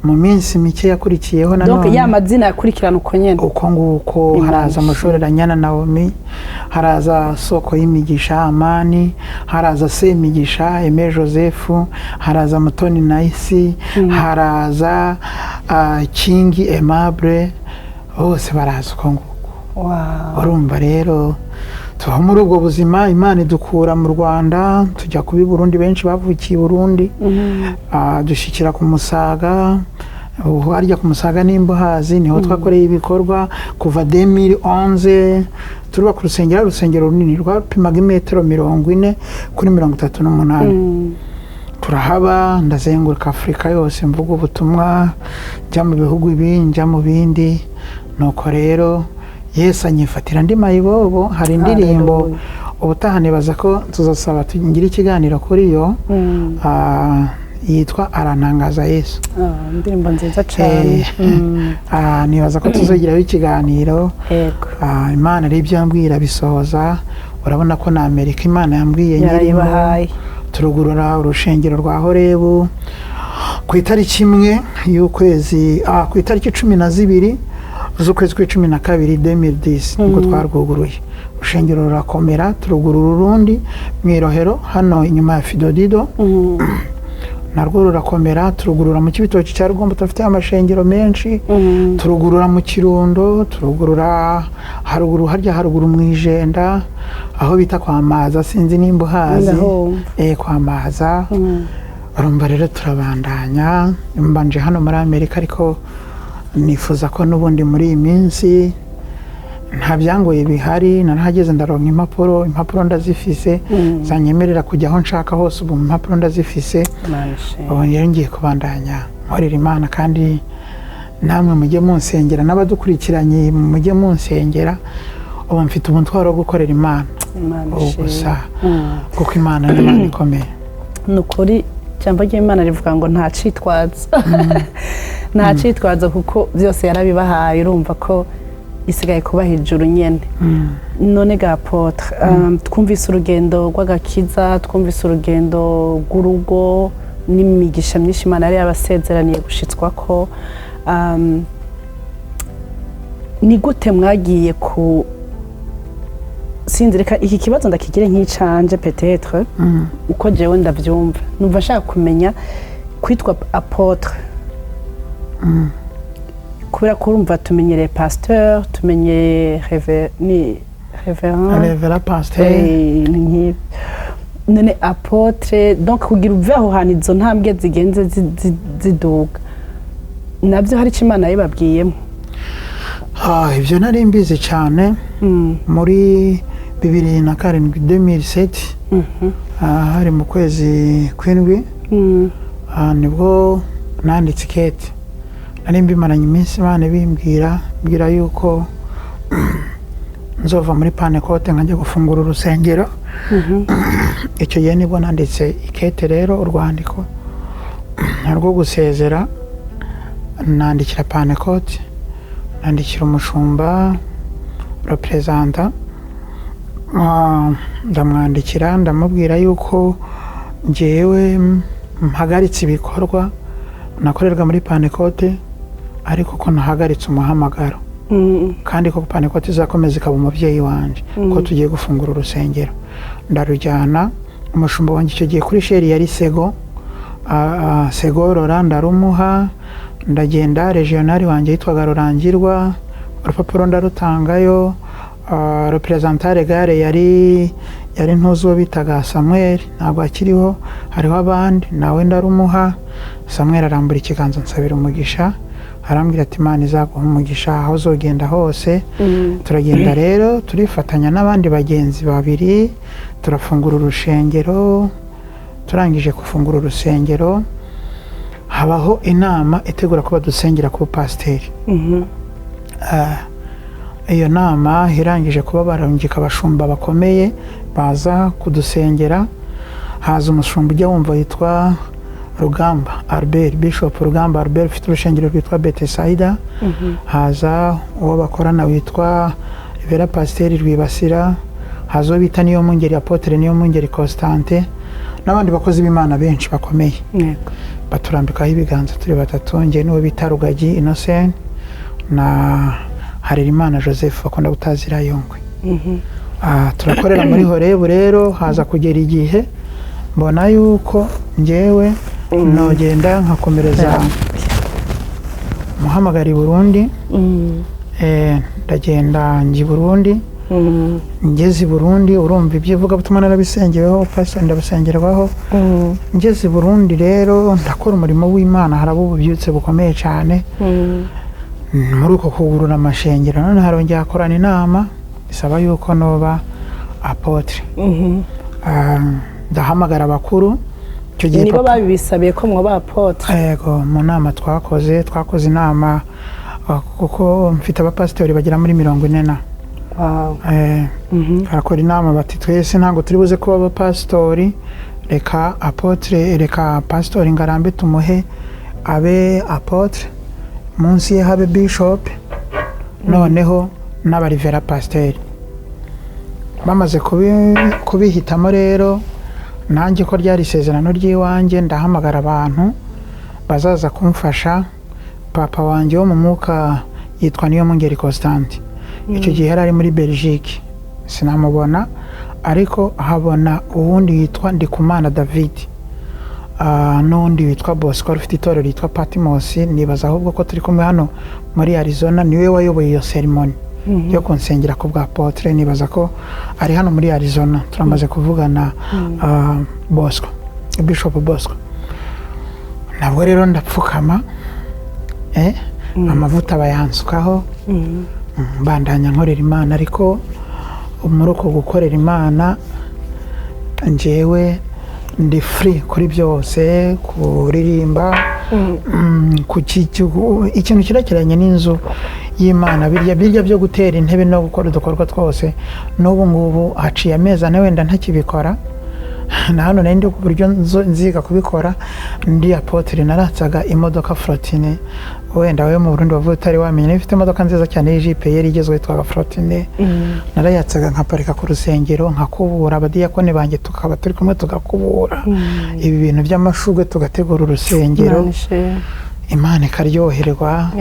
[SPEAKER 3] Mu minsi mike yakurikiyeho
[SPEAKER 2] Donc
[SPEAKER 3] nanone
[SPEAKER 2] ya mazina yakurikirana uko nyene.
[SPEAKER 3] Uko nguko.
[SPEAKER 2] Imana
[SPEAKER 3] Haraza
[SPEAKER 2] ishimwe.
[SPEAKER 3] Amashoreranyana Nawomi, haraza Soko y'Imigisha Amani, haraza Semigisha Aime Joseph, haraza Mutoni Nayisi, haraza Kingi Aimable, bose baraza uko nguko. Urumva rero, tuba muri ubwo buzima. Imana idukura mu Rwanda, tujya kuba i Burundi, benshi bavukiye i Burundi. Dushyikira ku Musaga. Ubu harya ku Musaga, nimba uhazi, niho twakoreye ibikorwa kuva 2011. Turubaka urusengero, urusengero runini rwapimaga imetero 40 kuri 38. Turahaba, ndazenguruka Afurika yose mvuga ubutumwa, njya mu bihugu ibi, njya mu bindi. Nuko rero Yesu anyifatira ndi mayibobo. Hari indirimbo,
[SPEAKER 2] Hallelujah.
[SPEAKER 3] ubutaha nibaza ko tuzasaba tugire ikiganiro kuri yo, yitwa "Arantangaza Yesu".
[SPEAKER 2] Ah, indirimbo nziza cyane.
[SPEAKER 3] Nibaza ko tuzagiraho ikiganiro.
[SPEAKER 2] Yego.
[SPEAKER 3] Imana rero ibyo yambwira bisohoza. Urabona ko na Amerika Imana yambwiye nyirimo.
[SPEAKER 2] Yarayibahaye.
[SPEAKER 3] Turugurura urushengero rwa Horebu ku itariki 1 y'ukwezi, ku itariki 12 z'ukwezi kw'12 2010, nibwo twarwuguruye. Urushengero rurakomera, turugurura urundi mu Irohero hano inyuma ya Fidodido, narwo rurakomera. Turugurura mu Kibitoki cya Rugombo, tudafite amashengero menshi. Turugurura mu Kirundo, turugurura haruguru harya haruguru mu Ijenda, aho bita kwa Maza, sinzi nimba uhazi.
[SPEAKER 2] Ndahumva.
[SPEAKER 3] Kwa Maza. Urumva rero turabandanya. Mbanje hano muri Amerika, ariko nifuza ko n'ubundi muri iyi minsi nta byangoye bihari. Narahageze, ndaronka impapuro, impapuro ndazifise zanyemerera kujya aho nshaka hose. Ubu impapuro ndazifise.
[SPEAKER 2] Imana ishimwe.
[SPEAKER 3] Ubu rero ngiye kubandanya nkorera Imana, kandi namwe mujye munsengera, n'abadukurikiranye mujye munsengera. Ubu mfite umutwaro wo gukorera Imana.
[SPEAKER 2] Imana
[SPEAKER 3] ubu
[SPEAKER 2] ishimwe.
[SPEAKER 3] gusa, kuko Imana ni Imana ikomeye.
[SPEAKER 2] Ni ukuri, ijambo ry'Imana rivuga ngo nta citwazo, nta citwazo, kuko byose yarabibahaye. Urumva ko isigaye kubaha ijuru nyene. None ga apôtre, twumvise urugendo rw'agakiza, twumvise urugendo rw'urugo n'imigisha myinshi Imana yari yabasezeraniye gushitswa ko, ni gute mwagiye ku, sinzi, reka iki kibazo ndakigire nk'icanje peut-être, uko jewe ndavyumva, numva nshaka kumenya kwitwa apôtre, kubera ko urumva tumenyereye pasteur, tumenyereye ni révérend.
[SPEAKER 3] Révérend, pasteur.
[SPEAKER 2] Ni nk'ibyo. None apôtre, donc kugira uve aho hantu, izo ntambwe zigenze ziduga, nabyo hari icyo Imana yabibabwiyemo?
[SPEAKER 3] Ibyo nari mbizi cyane. Muri 2007, 2007, hari mu kwezi kw'indwi, nibwo nanditse ikete. Nari mbimaranye iminsi Imana bimbwira, mbwira yuko nzova muri Pantekote nkajya gufungura urusengero. Icyo gihe nibwo nanditse ikete rero, urwandiko rwo gusezera. Nandikira Pantekote, nandikira umushumba représentant, ndamwandikira, ndamubwira yuko ngewe mpagaritse ibikorwa nakorerwa muri Pantekote, ariko ko nahagaritse umuhamagaro, kandi ko Pantekote izakomeza ikaba umubyeyi wanjye, ko tugiye gufungura urusengero. Ndarujyana umushumba wanjye icyo gihe kuri chaire yari Sego, Segorora, ndarumuha. Ndagenda, régional wanjye yitwaga Rurangirwa, urupapuro ndarutangayo. Représentant légal yari ntuzi uwo bitaga Samuel, ntabwo akiriho, hariho abandi, nawe ndarumuha. Samuel arambura ikiganza, nsabira umugisha, arambwira ati: "Imana izaguha umugisha aho uzogenda hose." Turagenda rero, turifatanya n'abandi bagenzi babiri, turafungura urushengero. Turangije gufungura urusengero, Habaho inama itegura ko badusengera kuba pasiteri. Iyo nama irangije kuba, barungika abashumba bakomeye baza kudusengera. Haza umushumba ujya wumva witwa Rugamba Albert, Bishop Rugamba Albert, ufite urusengero rwitwa Betesayida. Haza uwo bakorana witwa Vera Pasiteri Rwibasira, haza uwo bita Niyomungeri, Apôtre Niyomungeri Constantin, n'abandi bakozi b'Imana benshi bakomeye. Baturambikaho ibiganza turi batatu, njye n'uwo bita Rugagi Innocent na Harerimana Joseph bakunda gutazira Yongwe. Turakorera muri Horebu. Rero haza kugera igihe mbona yuko njyewe nogenda nkakomereza muhamagara i Burundi. Ndagenda njya i Burundi. Ngeze i Burundi, urumva iby'ivugabutumwa narabisengeweho, pastor ndabisengerwaho. Ngeze i Burundi rero ndakora umurimo w'Imana, haraba ububyutse bukomeye cyane muri uko kugurura amashengero. None harongera hakorana inama isaba yuko noba apôtre. Ndahamagara abakuru icyo gihe.
[SPEAKER 2] Nibo
[SPEAKER 3] Papa-
[SPEAKER 2] babibisabiye ko mwoba apôtre?
[SPEAKER 3] Yego, mu nama twakoze inama, kuko mfite abapasitori bagera muri 40 na barakora inama bati: "Twese ntabwo turi buze kuba abapasitori, reka apôtre, reka pasitori Ngarambe tumuhe abe apôtre, munsi ye habe bishop, noneho n'abarivera pasiteri." Bamaze kubihitamo rero, nanjye ko ryari isezerano ry'iwanjye, ndahamagara abantu bazaza kumfasha. Papa wanjye wo mu mwuka yitwa Niyomungeri Constante. Icyo gihe yari ari muri Belgique, sinamubona, ariko habona uwundi witwa Ndikumana David, n'undi witwa Bosco wari ufite itorero ryitwa Patmos. Nibaza ahubwo ko turi kumwe hano muri Arizona, niwe wayoboye iyo ceremony yo kunsengera ku bwa apôtre. Nibaza ko ari hano muri Arizona, turamaze kuvugana, Bosco, Bishop Bosco. Nabwo rero ndapfukama, amavuta bayansukaho, mbandanya nkorera Imana. Ariko muri uko gukorera Imana, njyewe ndi free kuri byose, kuririmba, ikintu kirekeranye n'inzu y'Imana, birya birya byo gutera intebe no gukora udukorwa twose. N'ubu ngubu haciye amezi 4 wenda ntakibikora, na hano nari ndi ku buryo nziga kubikora. Ndi apôtre naratsaga imodoka Fortuner. Wenda wowe mu Burundi wavuye utari wamenya, niba ufite imodoka nziza cyane y'ijipe yari igezweho yitwaga Fortuner, narayatsaga nkaparika ku rusengero, nkakubura, abadiyakoni banjye tukaba turi kumwe, tugakubura ibi bintu by'amashugwe, tugategura urusengero.
[SPEAKER 2] Imana ishimwe.
[SPEAKER 3] Imana ikaryoherwa.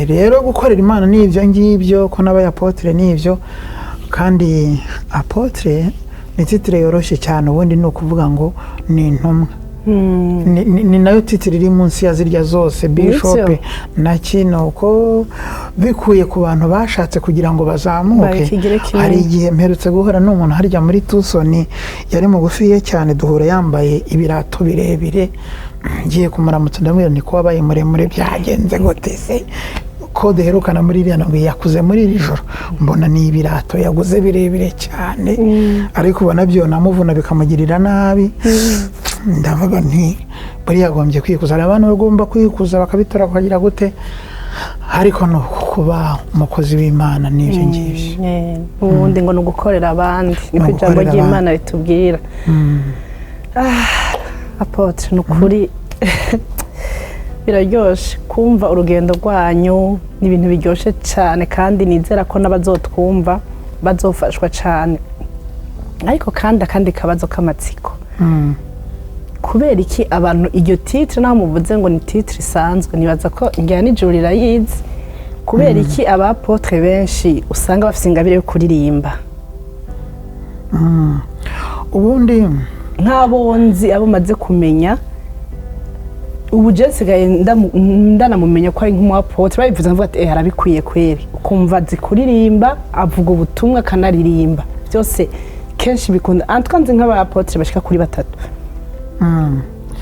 [SPEAKER 3] Rero gukorera Imana ni ibyo ngibyo, ko n'abaye apôtre ni ibyo. Kandi apôtre ni titre yoroshye cyane. Ubundi ni ukuvuga ngo ni intumwa. Ni nayo titre iri munsi ya zirya zose, bishop na kino, ko bikuye ku bantu bashatse kugira ngo bazamuke.
[SPEAKER 2] Bakigire kinini.
[SPEAKER 3] Hari igihe mperutse guhura n'umuntu harya muri Tucson, yari mugufiye cyane, duhura yambaye ibirato birebire. Ngiye kumuramutsa ndamubwira ni ko wabaye muremure, byagenze gute se ko duherukana muri iriya? Ntabwo yakuze muri iri joro, mbona ni ibirato yaguze birebire cyane, ariko ubona byo namuvuna bikamugirira nabi. Ndavuga nti buriya agombye kwikuza. Hari abantu bagomba kwikuza bakabitora bakagira gute, ariko ni kuba umukozi w'Imana n'ibyo ngibyo.
[SPEAKER 2] Ubundi ngo ni ugukorera abandi, niko
[SPEAKER 3] Ni
[SPEAKER 2] ijambo
[SPEAKER 3] ugukorera
[SPEAKER 2] ry'Imana ritubwira. Apôtre, ni ukuri biraryoshe kumva urugendo rwanyu, ni ibintu biryoshye cyane, kandi nizera ko n'abazotwumva bazofashwa cyane. Ariko kandi akandi kabazo k'amatsiko: kubera iki abantu iryo titre, naho muvuze ngo ni titre isanzwe, nibaza ko ngira n'ijuru rirayizi, kubera iki aba apôtre benshi usanga bafite ingabire yo kuririmba?
[SPEAKER 3] Ubundi
[SPEAKER 2] Nk'abo nzi, abo maze kumenya ubu, je nsigaye ndanamumenya ko ari nk'umu apôtre. Babivuze nkavuga ati: "Eh, arabikwiye kweri." Ukumva azi kuririmba, avuga ubutumwa akanaririmba, byose kenshi bikunda. En tout cas nzi nk'aba apôtre bashika kuri batatu.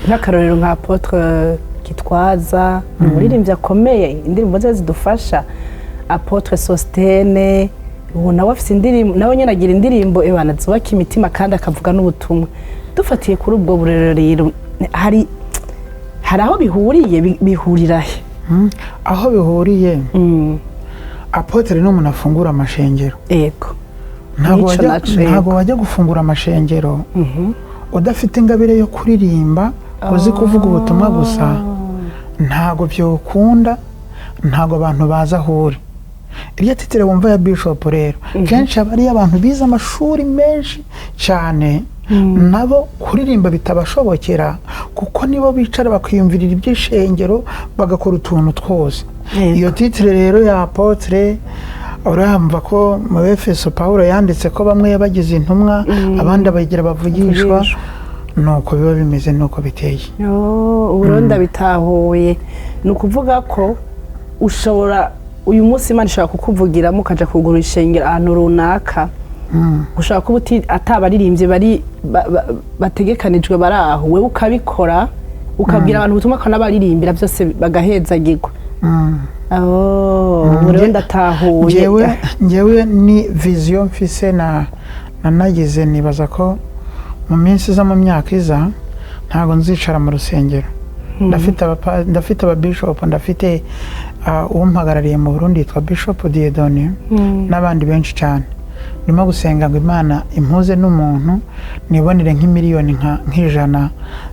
[SPEAKER 2] Nk'akarorero nka apôtre Gitwaza, ni umuririmbyi akomeye, indirimbo ze zidufasha. Apôtre Sostene, ubu nawe afite indirimbo, nawe nyine agira indirimbo ebana zubaka imitima kandi akavuga n'ubutumwa. Dufatiye kuri ubwo burero rero, hari Hari aho bihuriye, bihurira he?
[SPEAKER 3] Aho bihuriye, apôtre ni umuntu afungura amashengero. Ntabwo
[SPEAKER 2] Nico
[SPEAKER 3] wajya,
[SPEAKER 2] naco,
[SPEAKER 3] ntabwo wajya gufungura amashengero udafite ingabire yo kuririmba, uzi kuvuga ubutumwa gusa. Ntabwo byokunda, ntabwo abantu baza aho uri. Iryo titre wumva ya bishop rero, kenshi aba ari abantu bize amashuri menshi cyane, nabo kuririmba bitabashobokera, kuko nibo bicara bakiyumvirira iby'ishengero, bagakora utuntu twose. Iyo titre rero ya apôtre, urumva ko mu Efeso Pawulo yanditse ko bamwe yabagize intumwa, abandi abagira abavugishwa.
[SPEAKER 2] Abavugishwa.
[SPEAKER 3] Nuko biba bimeze, nuko biteye.
[SPEAKER 2] Oh, ubu rero ndabitahuye. Ni ukuvuga ko ushobora, uyu munsi Imana ishobora kukuvugiramo, ukaja kugura ishengero ahantu runaka, ushobora kuba atabaririmbyi bari bategekanijwe bari aho, wewe ukabikora, ukabwira abantu ubutumwa, ukanabaririmbira, byose bagahezagirwa. Oh, ubu rero ndatahuye.
[SPEAKER 3] Njyewe ni vision mfise na nanagize, nibaza ko mu minsi iza, mu myaka iza, ntabwo nzicara mu rusengero. Ndafite ababishop, ndafite umpagarariye mu Burundi yitwa Bishop Dieudonné n'abandi benshi cyane. Ndimo gusenga ngo Imana impuze n'umuntu, nibonere nk'imiliyoni nk'ijana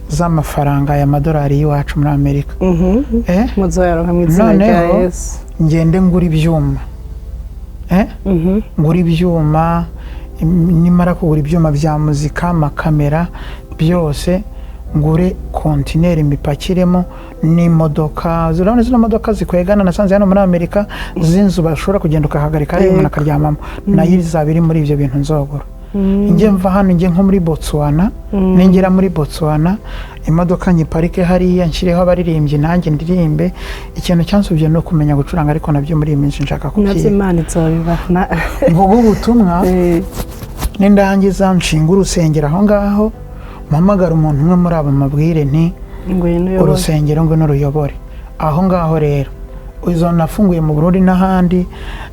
[SPEAKER 3] z'amafaranga y'amadolari y'iwacu muri Amerika.
[SPEAKER 2] Muzoyaronka mu izina rya
[SPEAKER 3] Noneho
[SPEAKER 2] Yesu.
[SPEAKER 3] ngende ngura ibyuma, ngura ibyuma, nimara kugura ibyuma bya muzika, amakamera, byose, ngure kontineri mbipakiremo n'imodoka. Urabona zino modoka zikwegana nasanze hano muri Amerika z'inzu, bashobora kugenda ukahagarika hariya, umuntu akaryamamo, nayo izaba iri muri ibyo bintu nzogura. Njye mva hano njye nko muri Botswana, ningera muri Botswana imodoka nyiparike hariya, nshyireho abaririmbyi, nanjye ndirimbe. Ikintu cyansubye ni ukumenya gucuranga, ariko nabyo muri iyi minsi nshaka
[SPEAKER 2] Nabyo
[SPEAKER 3] kubyiga.
[SPEAKER 2] Imana izobibaha.
[SPEAKER 3] Mvuge ubutumwa, nindangiza nshinga urusengero aho ngaho, mpamagara umuntu umwe muri abo, mabwire nti
[SPEAKER 2] Ngwino uyobore.
[SPEAKER 3] Urusengero ngwino ruyobore aho ngaho. Rero izo nafunguye mu Burundi n'ahandi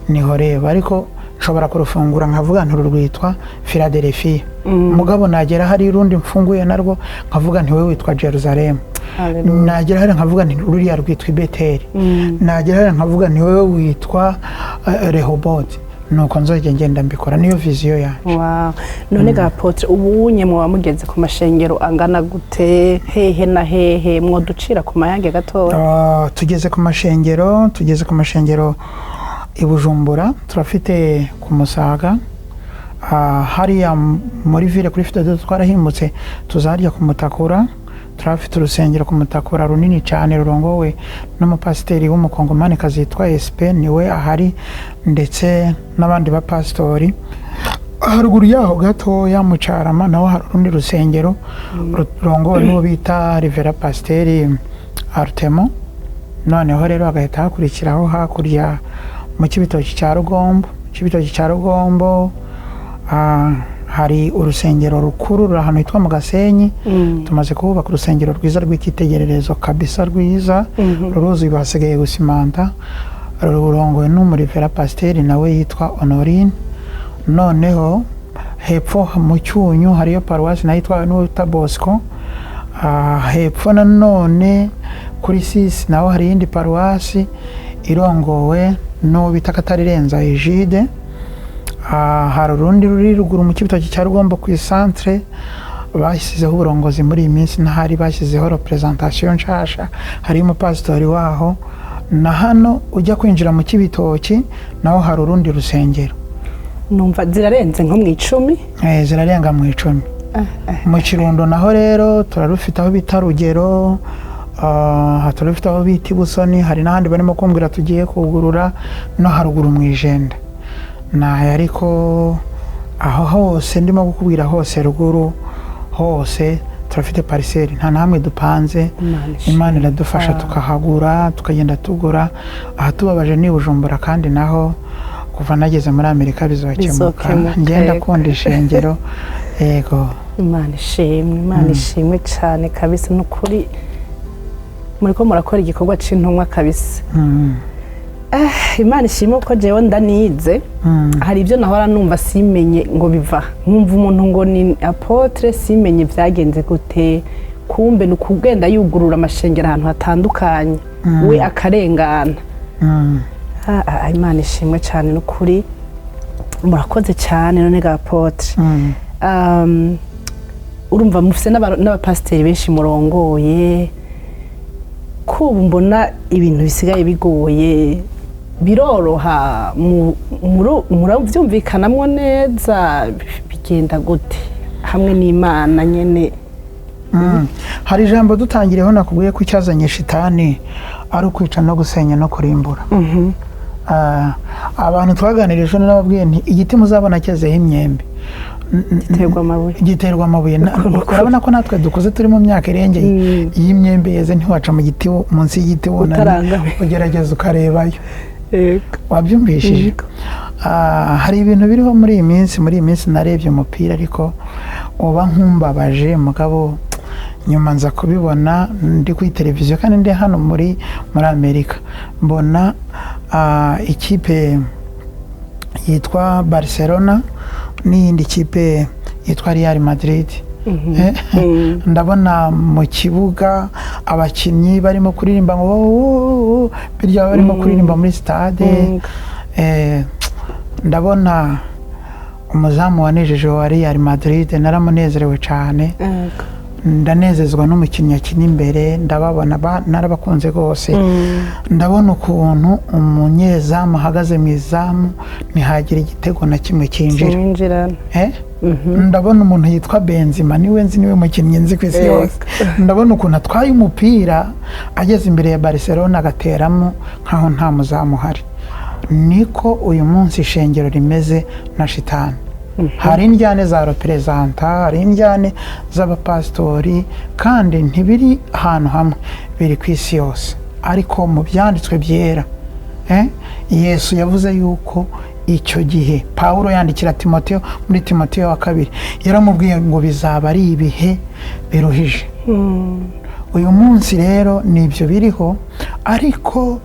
[SPEAKER 3] niho reba, ariko nshobora kurufungura nkavuga nti uru rwitwa Philadelphia, mugabo nagera hari urundi mfunguye narwo nkavuga nti wowe witwa Jerusalem.
[SPEAKER 2] Hallelujah.
[SPEAKER 3] Nagera hari nkavuga nti ruriya rwitwa Ibeteri. Nagera hari nkavuga nti wowe witwa Rehoboti. Nuko nzajya ngenda mbikora, niyo vision yanjye.
[SPEAKER 2] Wow. None ga apôtre, ubunye muba mugeze ku mashengero angana gute, hehe na hehe? Mwoducira ku mayange gatoya?
[SPEAKER 3] Ah, tugeze ku mashengero i Bujumbura, turafite ku Musaga. Hariya muri ville kuri Fite twarahimutse, tuzarya ku Mutakura. Turafite urusengero ku Mutakura runini cyane, rurongowe n'umupasiteri w'umukongomanikazi yitwa SP, niwe ahari, ndetse n'abandi bapasitori. Haruguru yaho gatoya mu Carama naho hari urundi rusengero rurongowe n'uwo bita Rivera Pasiteri Arutemo. Noneho rero hagahita hakurikiraho hakurya mu Cibitoki cya Rugombo. Cibitoki cya Rugombo, hari urusengero rukuru ruri ahantu hitwa mu Gasenyi. Tumaze kuhubaka urusengero rwiza rw'icyitegererezo kabisa, rwiza, ruruzuye, basigaye gusimanta. Rurongowe n'umurivera pasiteri nawe yitwa Honorine. Noneho hepfo mu Cyunyu hariyo paruwasi nayo itwawe n'uwita Bosco. Hepfo nanone kuri sisi naho hari iyindi paruwasi irongowe n'uwo bita Katarirenza Egide. Hari urundi ruri ruguru mu Cibitoki cya Rugombo ku isantere, bashyizeho uburongozi muri iyi minsi, n'ahari bashyizeho représentation nshasha, hariyo umupasitori waho. Na hano ujya kwinjira mu Cibitoki naho hari urundi rusengero.
[SPEAKER 2] Numva zirarenze nko mu 10.
[SPEAKER 3] Zirarenga mu 10. Mu Kirundo naho rero turarufite aho bita Rugero, turarufite aho bita Ibusoni, hari n'ahandi barimo kumbwira tugiye kugurura no haruguru mu Ijenda nayo. Ariko aho hose ndimo kukubwira, hose ruguru hose turafite parcelle, nta na hamwe dupanze.
[SPEAKER 2] Imana ishimwe.
[SPEAKER 3] Imana iradufasha, tukahagura, tukagenda tugura. Ahatubabaje ni Bujumbura, kandi naho kuva nageze muri Amerika bizokemuka.
[SPEAKER 2] Bizokemuka,
[SPEAKER 3] ngenda
[SPEAKER 2] yego.
[SPEAKER 3] kunda ishengero, yego.
[SPEAKER 2] Imana ishimwe, Imana ishimwe cyane kabisa. Ni ukuri muriko murakora igikorwa c'intumwa kabisa. Imana ishimwe ko jewe ndanize. Hari ibyo nahora numva simenye ngo biva, nkumva umuntu ngo ni apôtre, simenye byagenze gute. Kuba Kumbe ni ukugenda yugurura amashengero ahantu hatandukanye, we akarengana. Imana ishimwe cyane n'ukuri, murakoze cyane. None ga apôtre, urumva mufise n'abapasiteri benshi murongoye, ko ubu mbona ibintu bisigaye bigoye, biroroha murabyumvikanamwo neza? Bigenda gute hamwe n'Imana nyene?
[SPEAKER 3] Hari ijambo dutangiriyeho nakubwiye ko icyazanye shitani ari ukwica no gusenya no kurimbura. Abantu twaganirije ejo nababwiye nti igiti muzabona cyezeho imyembe
[SPEAKER 2] giterwa amabuye.
[SPEAKER 3] Giterwa amabuye. Urabona ko natwe dukuze, turi mu myaka irengeye, iyo imyembe yeze ntiwaca mu giti, munsi y'igiti wunamye.
[SPEAKER 2] Utarangamiye.
[SPEAKER 3] Ugerageza ukarebayo. Wabyumvishije? Hari ibintu biriho muri iyi minsi. Muri iyi minsi narebye umupira, ariko uba nkumbabaje mugabo nyuma nza kubibona ndi kuri televiziyo kandi ndi hano muri Amerika, mbona ikipe yitwa Barcelona n'iyindi kipe yitwa Real Madrid. Ndabona mu kibuga abakinnyi barimo kuririmba ngo "Oh, oh, oh," birya barimo kuririmba muri stade. Ndabona umuzamu wanejeje wa Real Madrid, naramunezerewe cyane. Ndanezezwa n'umukinnyi akina imbere, ndababona narabakunze rwose. Ndabona ukuntu umunyezamu ahagaze mu izamu, ntihagire igitego na kimwe cyinjira.
[SPEAKER 2] Kimwinjirana.
[SPEAKER 3] Ndabona umuntu yitwa Benzema, niwe nzi, niwe mukinnyi nzi ku isi yose. Ndabona ukuntu atwaye umupira ageze imbere ya Barcelona agateramo nkaho nta muzamu uhari. Niko uyu munsi ishengero rimeze na shitani. Hari indyane za reperezanta, hari indyane z'abapasitori, kandi ntibiri ahantu hamwe, biri ku isi yose. Ariko mu byanditswe byera, Yesu yavuze yuko icyo gihe Pawulo yandikira Timoteyo muri Timoteyo wa kabiri, yaramubwiye ngo bizaba ari ibihe biruhije. Uyu munsi rero ni ibyo biriho, ariko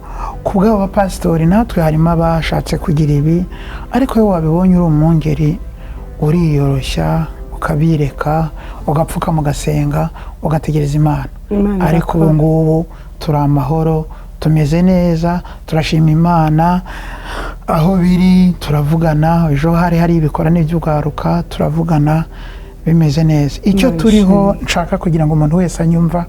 [SPEAKER 3] ku bw'abo bapasitori natwe harimo abashatse kugira ibi. Ariko iyo wabibonye uri umwungeri, uriyoroshya, ukabireka, ugapfukama, ugasenga, ugategereza Imana.
[SPEAKER 2] Imana
[SPEAKER 3] Ariko ubu
[SPEAKER 2] irakora.
[SPEAKER 3] ngubu turi amahoro, tumeze neza, turashima Imana. Aho biri turavugana, ejo hari ibikorane by'urwaruka, turavugana, bimeze neza. Icyo
[SPEAKER 2] Imana
[SPEAKER 3] turiho
[SPEAKER 2] ishimwe.
[SPEAKER 3] nshaka kugira ngo umuntu wese anyumva,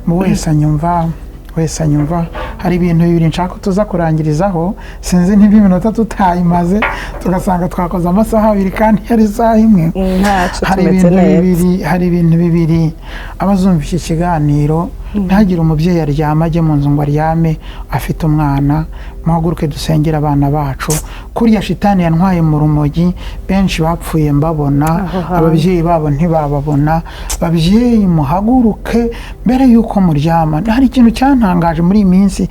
[SPEAKER 3] mu wese anyumva, hari ibintu bibiri nshaka ko tuza kurangirizaho. Sinzi niba iminota tutayimaze, tugasanga twakoze amasaha 2 kandi yari isaha 1.
[SPEAKER 2] Ntacyo,
[SPEAKER 3] Hari
[SPEAKER 2] tumeze
[SPEAKER 3] ibintu
[SPEAKER 2] neza.
[SPEAKER 3] bibiri, hari ibintu bibiri. Abazumva iki kiganiro, ntihagire umubyeyi aryama, ajye mu nzu ngo aryame afite umwana. Muhaguruke dusengere abana bacu. Kuriya shitani yantwaye mu rumogi, benshi bapfuye mbabona,
[SPEAKER 2] Aho hantu.
[SPEAKER 3] ababyeyi babo ntibababona. Babyeyi, muhaguruke mbere y'uko muryama. Hari ikintu cyantangaje muri iyi minsi,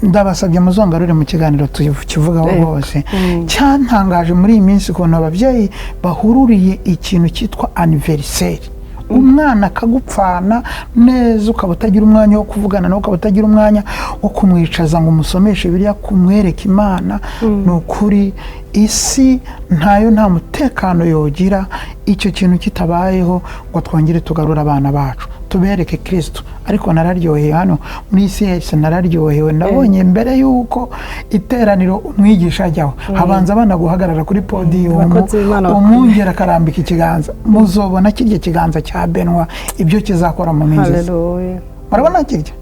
[SPEAKER 3] ndabasabye muzongarure mu kiganiro tukivugaho rwose. Cyantangaje muri iyi minsi ukuntu ababyeyi bahururiye ikintu cyitwa anniversaire, umwana akagupfana neza, ukaba utagira umwanya wo kuvugana nawe, ukaba utagira umwanya wo kumwicaza ngo umusomeshe biriya, kumwereka Imana. Ni ukuri isi ntayo, nta mutekano yogira icyo kintu kitabayeho, ngo twongere tugarure abana bacu, tubereke Kirisitu. Ariko nararyohewe hano muri isi yose, nararyohewe. Nabonye mbere y'uko iteraniro umwigisha ajyaho, habanza abana guhagarara kuri podiyumu,
[SPEAKER 2] Abakozi b'Imana bakomeye.
[SPEAKER 3] umwungeri akarambika ikiganza. Muzobona kirya kiganza cya Benwa ibyo kizakora mu minsi iza.
[SPEAKER 2] Haleluya.
[SPEAKER 3] Murabona kirya,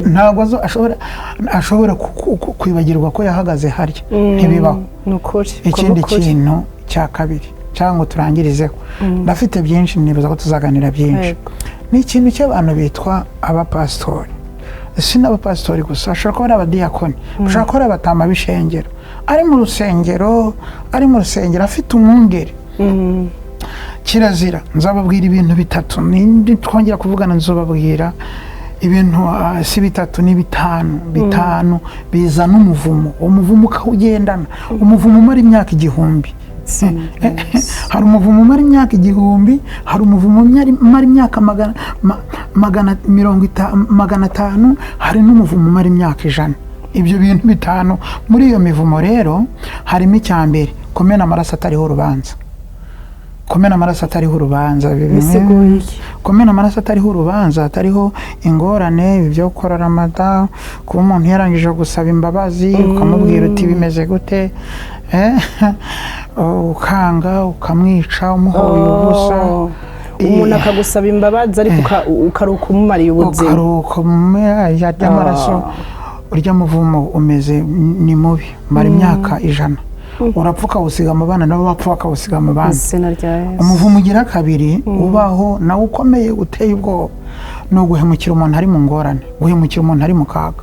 [SPEAKER 3] ntabwo ashobora kwibagirwa ko yahagaze harya, ntibibaho.
[SPEAKER 2] Ni ukuri. Uko ni
[SPEAKER 3] Ikindi
[SPEAKER 2] ukuri.
[SPEAKER 3] kintu cya kabiri cyangwa ngo turangirizeho, ndafite byinshi, nibaza ko tuzaganira byinshi, ni ikintu cy'abantu bitwa abapasitori. Si n'abapasitori gusa, bashobora kuba ari abadiyakoni, bashobora kuba ari abatama b'ishengero, ari mu rusengero afite umwungeri. Kirazira. Nzababwira ibintu bitatu nindi twongera kuvugana, nzababwira ibintu si bitatu, ni bitanu. Bitanu bizana umuvumo, umuvumo ukawugendana, umuvumo umara imyaka 1000. Hari umuvumo umara imyaka 1000, hari umuvumo umara imyaka magana 500, hari n'umuvumo umara imyaka 100. Ibyo bintu bitanu, muri iyo mivumo rero harimo icya mbere, kumena amaraso atariho urubanza. Kumena amaraso atariho urubanza,
[SPEAKER 2] Bisiguye iki?
[SPEAKER 3] Kumena amaraso atariho urubanza, atariho ingorane, ibi byo gukora Ramada, kuba umuntu yarangije gusaba imbabazi, ukamubwira uti bimeze gute, ukanga ukamwica umuhoye ubusa.
[SPEAKER 2] Oh. Umuntu akagusaba imbabazi, ariko ukaruka umumariye ubuzima.
[SPEAKER 3] Ukaruka yarya amaraso. Urya muvumo umeze ni mubi, mara imyaka 100, urapfa ukawusiga mu bana, nabo bapfa bakawusiga mu bandi.
[SPEAKER 2] Izina rya Yesu.
[SPEAKER 3] Umuvumo ugira kabiri ubaho nawe ukomeye uteye ubwoba ni uguhemukira umuntu ari mu ngorane, guhemukira umuntu ari mu kaga.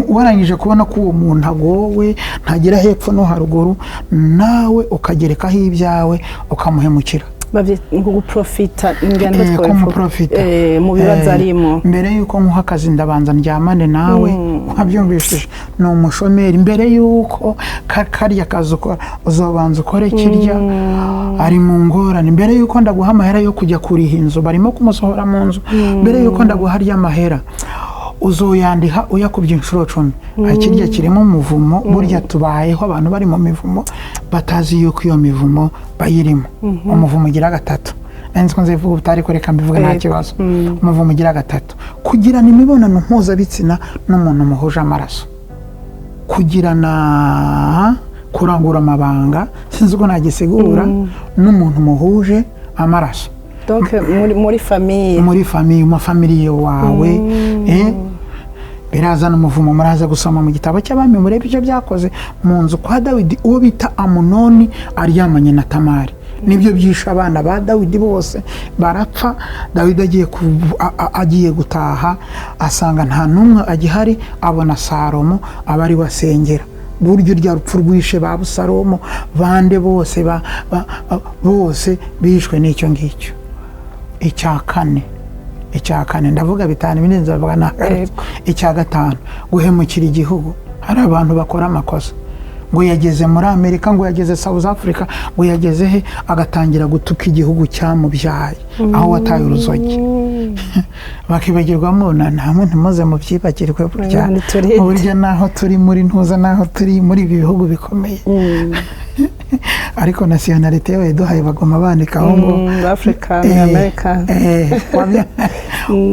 [SPEAKER 3] Warangije kubona ko uwo muntu agowe, ntagera hepfo no haruguru, nawe ukagerekaho ibyawe ukamuhemukira.
[SPEAKER 2] Bavyita nko guprofita, ngira ngo twobivuga.
[SPEAKER 3] Kumuprofita.
[SPEAKER 2] Mu bibazo arimo.
[SPEAKER 3] Mbere y'uko nkuha akazi ndabanza ndyamane nawe, wabyumvishije, ni umushomeri. Mbere y'uko karya kazi ukora uzobanza ukore kirya, ari mu ngorane. Mbere y'uko ndaguha amahera yo kujya kuriha inzu, barimo kumusohora mu nzu, mbere y'uko ndaguha arya mahera uzoyandiha uyakubye inshuro 10. Kirya kirimo umuvumo. Burya tubayeho abantu bari mu mivumo batazi yuko iyo mivumo bayirimo. Umuvumo ugira gatatu, nzi ko nzivuga utari ko, reka mbivuge nta kibazo. Umuvumo ugira gatatu: kugirana imibonano mpuzabitsina n'umuntu muhuje amaraso, kugirana, kurangura amabanga, sinzi uko nagisigura, n'umuntu muhuje amaraso.
[SPEAKER 2] Donc muri famille.
[SPEAKER 3] Muri famille, mu famille wawe, birazana umuvumo. Muraza gusoma mu gitabo cy'Abami murebe icyo byakoze mu nzu kwa Dawidi, uwo bita Amunoni aryamanye na Tamari. Nibyo byishe abana ba Dawidi bose barapfa. Dawidi agiye gutaha asanga nta n'umwe agihari, abona Salomo aba ari we asengera. Buryo urya rupfu rwishe ba Busalomo bande bose, bose bishwe n'icyo ngicyo. Icya kane, icya kane, ndavuga bitanu, ibindi nzavuga ntagarutse. Icya gatanu: guhemukira igihugu. Hari abantu bakora amakosa, ngo yageze muri Amerika, ngo yageze South Africa, ngo yageze he, agatangira gutuka igihugu cyamubyaye, aho wataye uruzogi, bakibagirwamo na namwe ntimuze mubyibagirwe. Burya
[SPEAKER 2] Imana iturinde.
[SPEAKER 3] burya naho turi muri ntuza, naho turi muri ibi bihugu bikomeye, ariko nationalité yaduhaye bagoma bandikaho ngo
[SPEAKER 2] African American.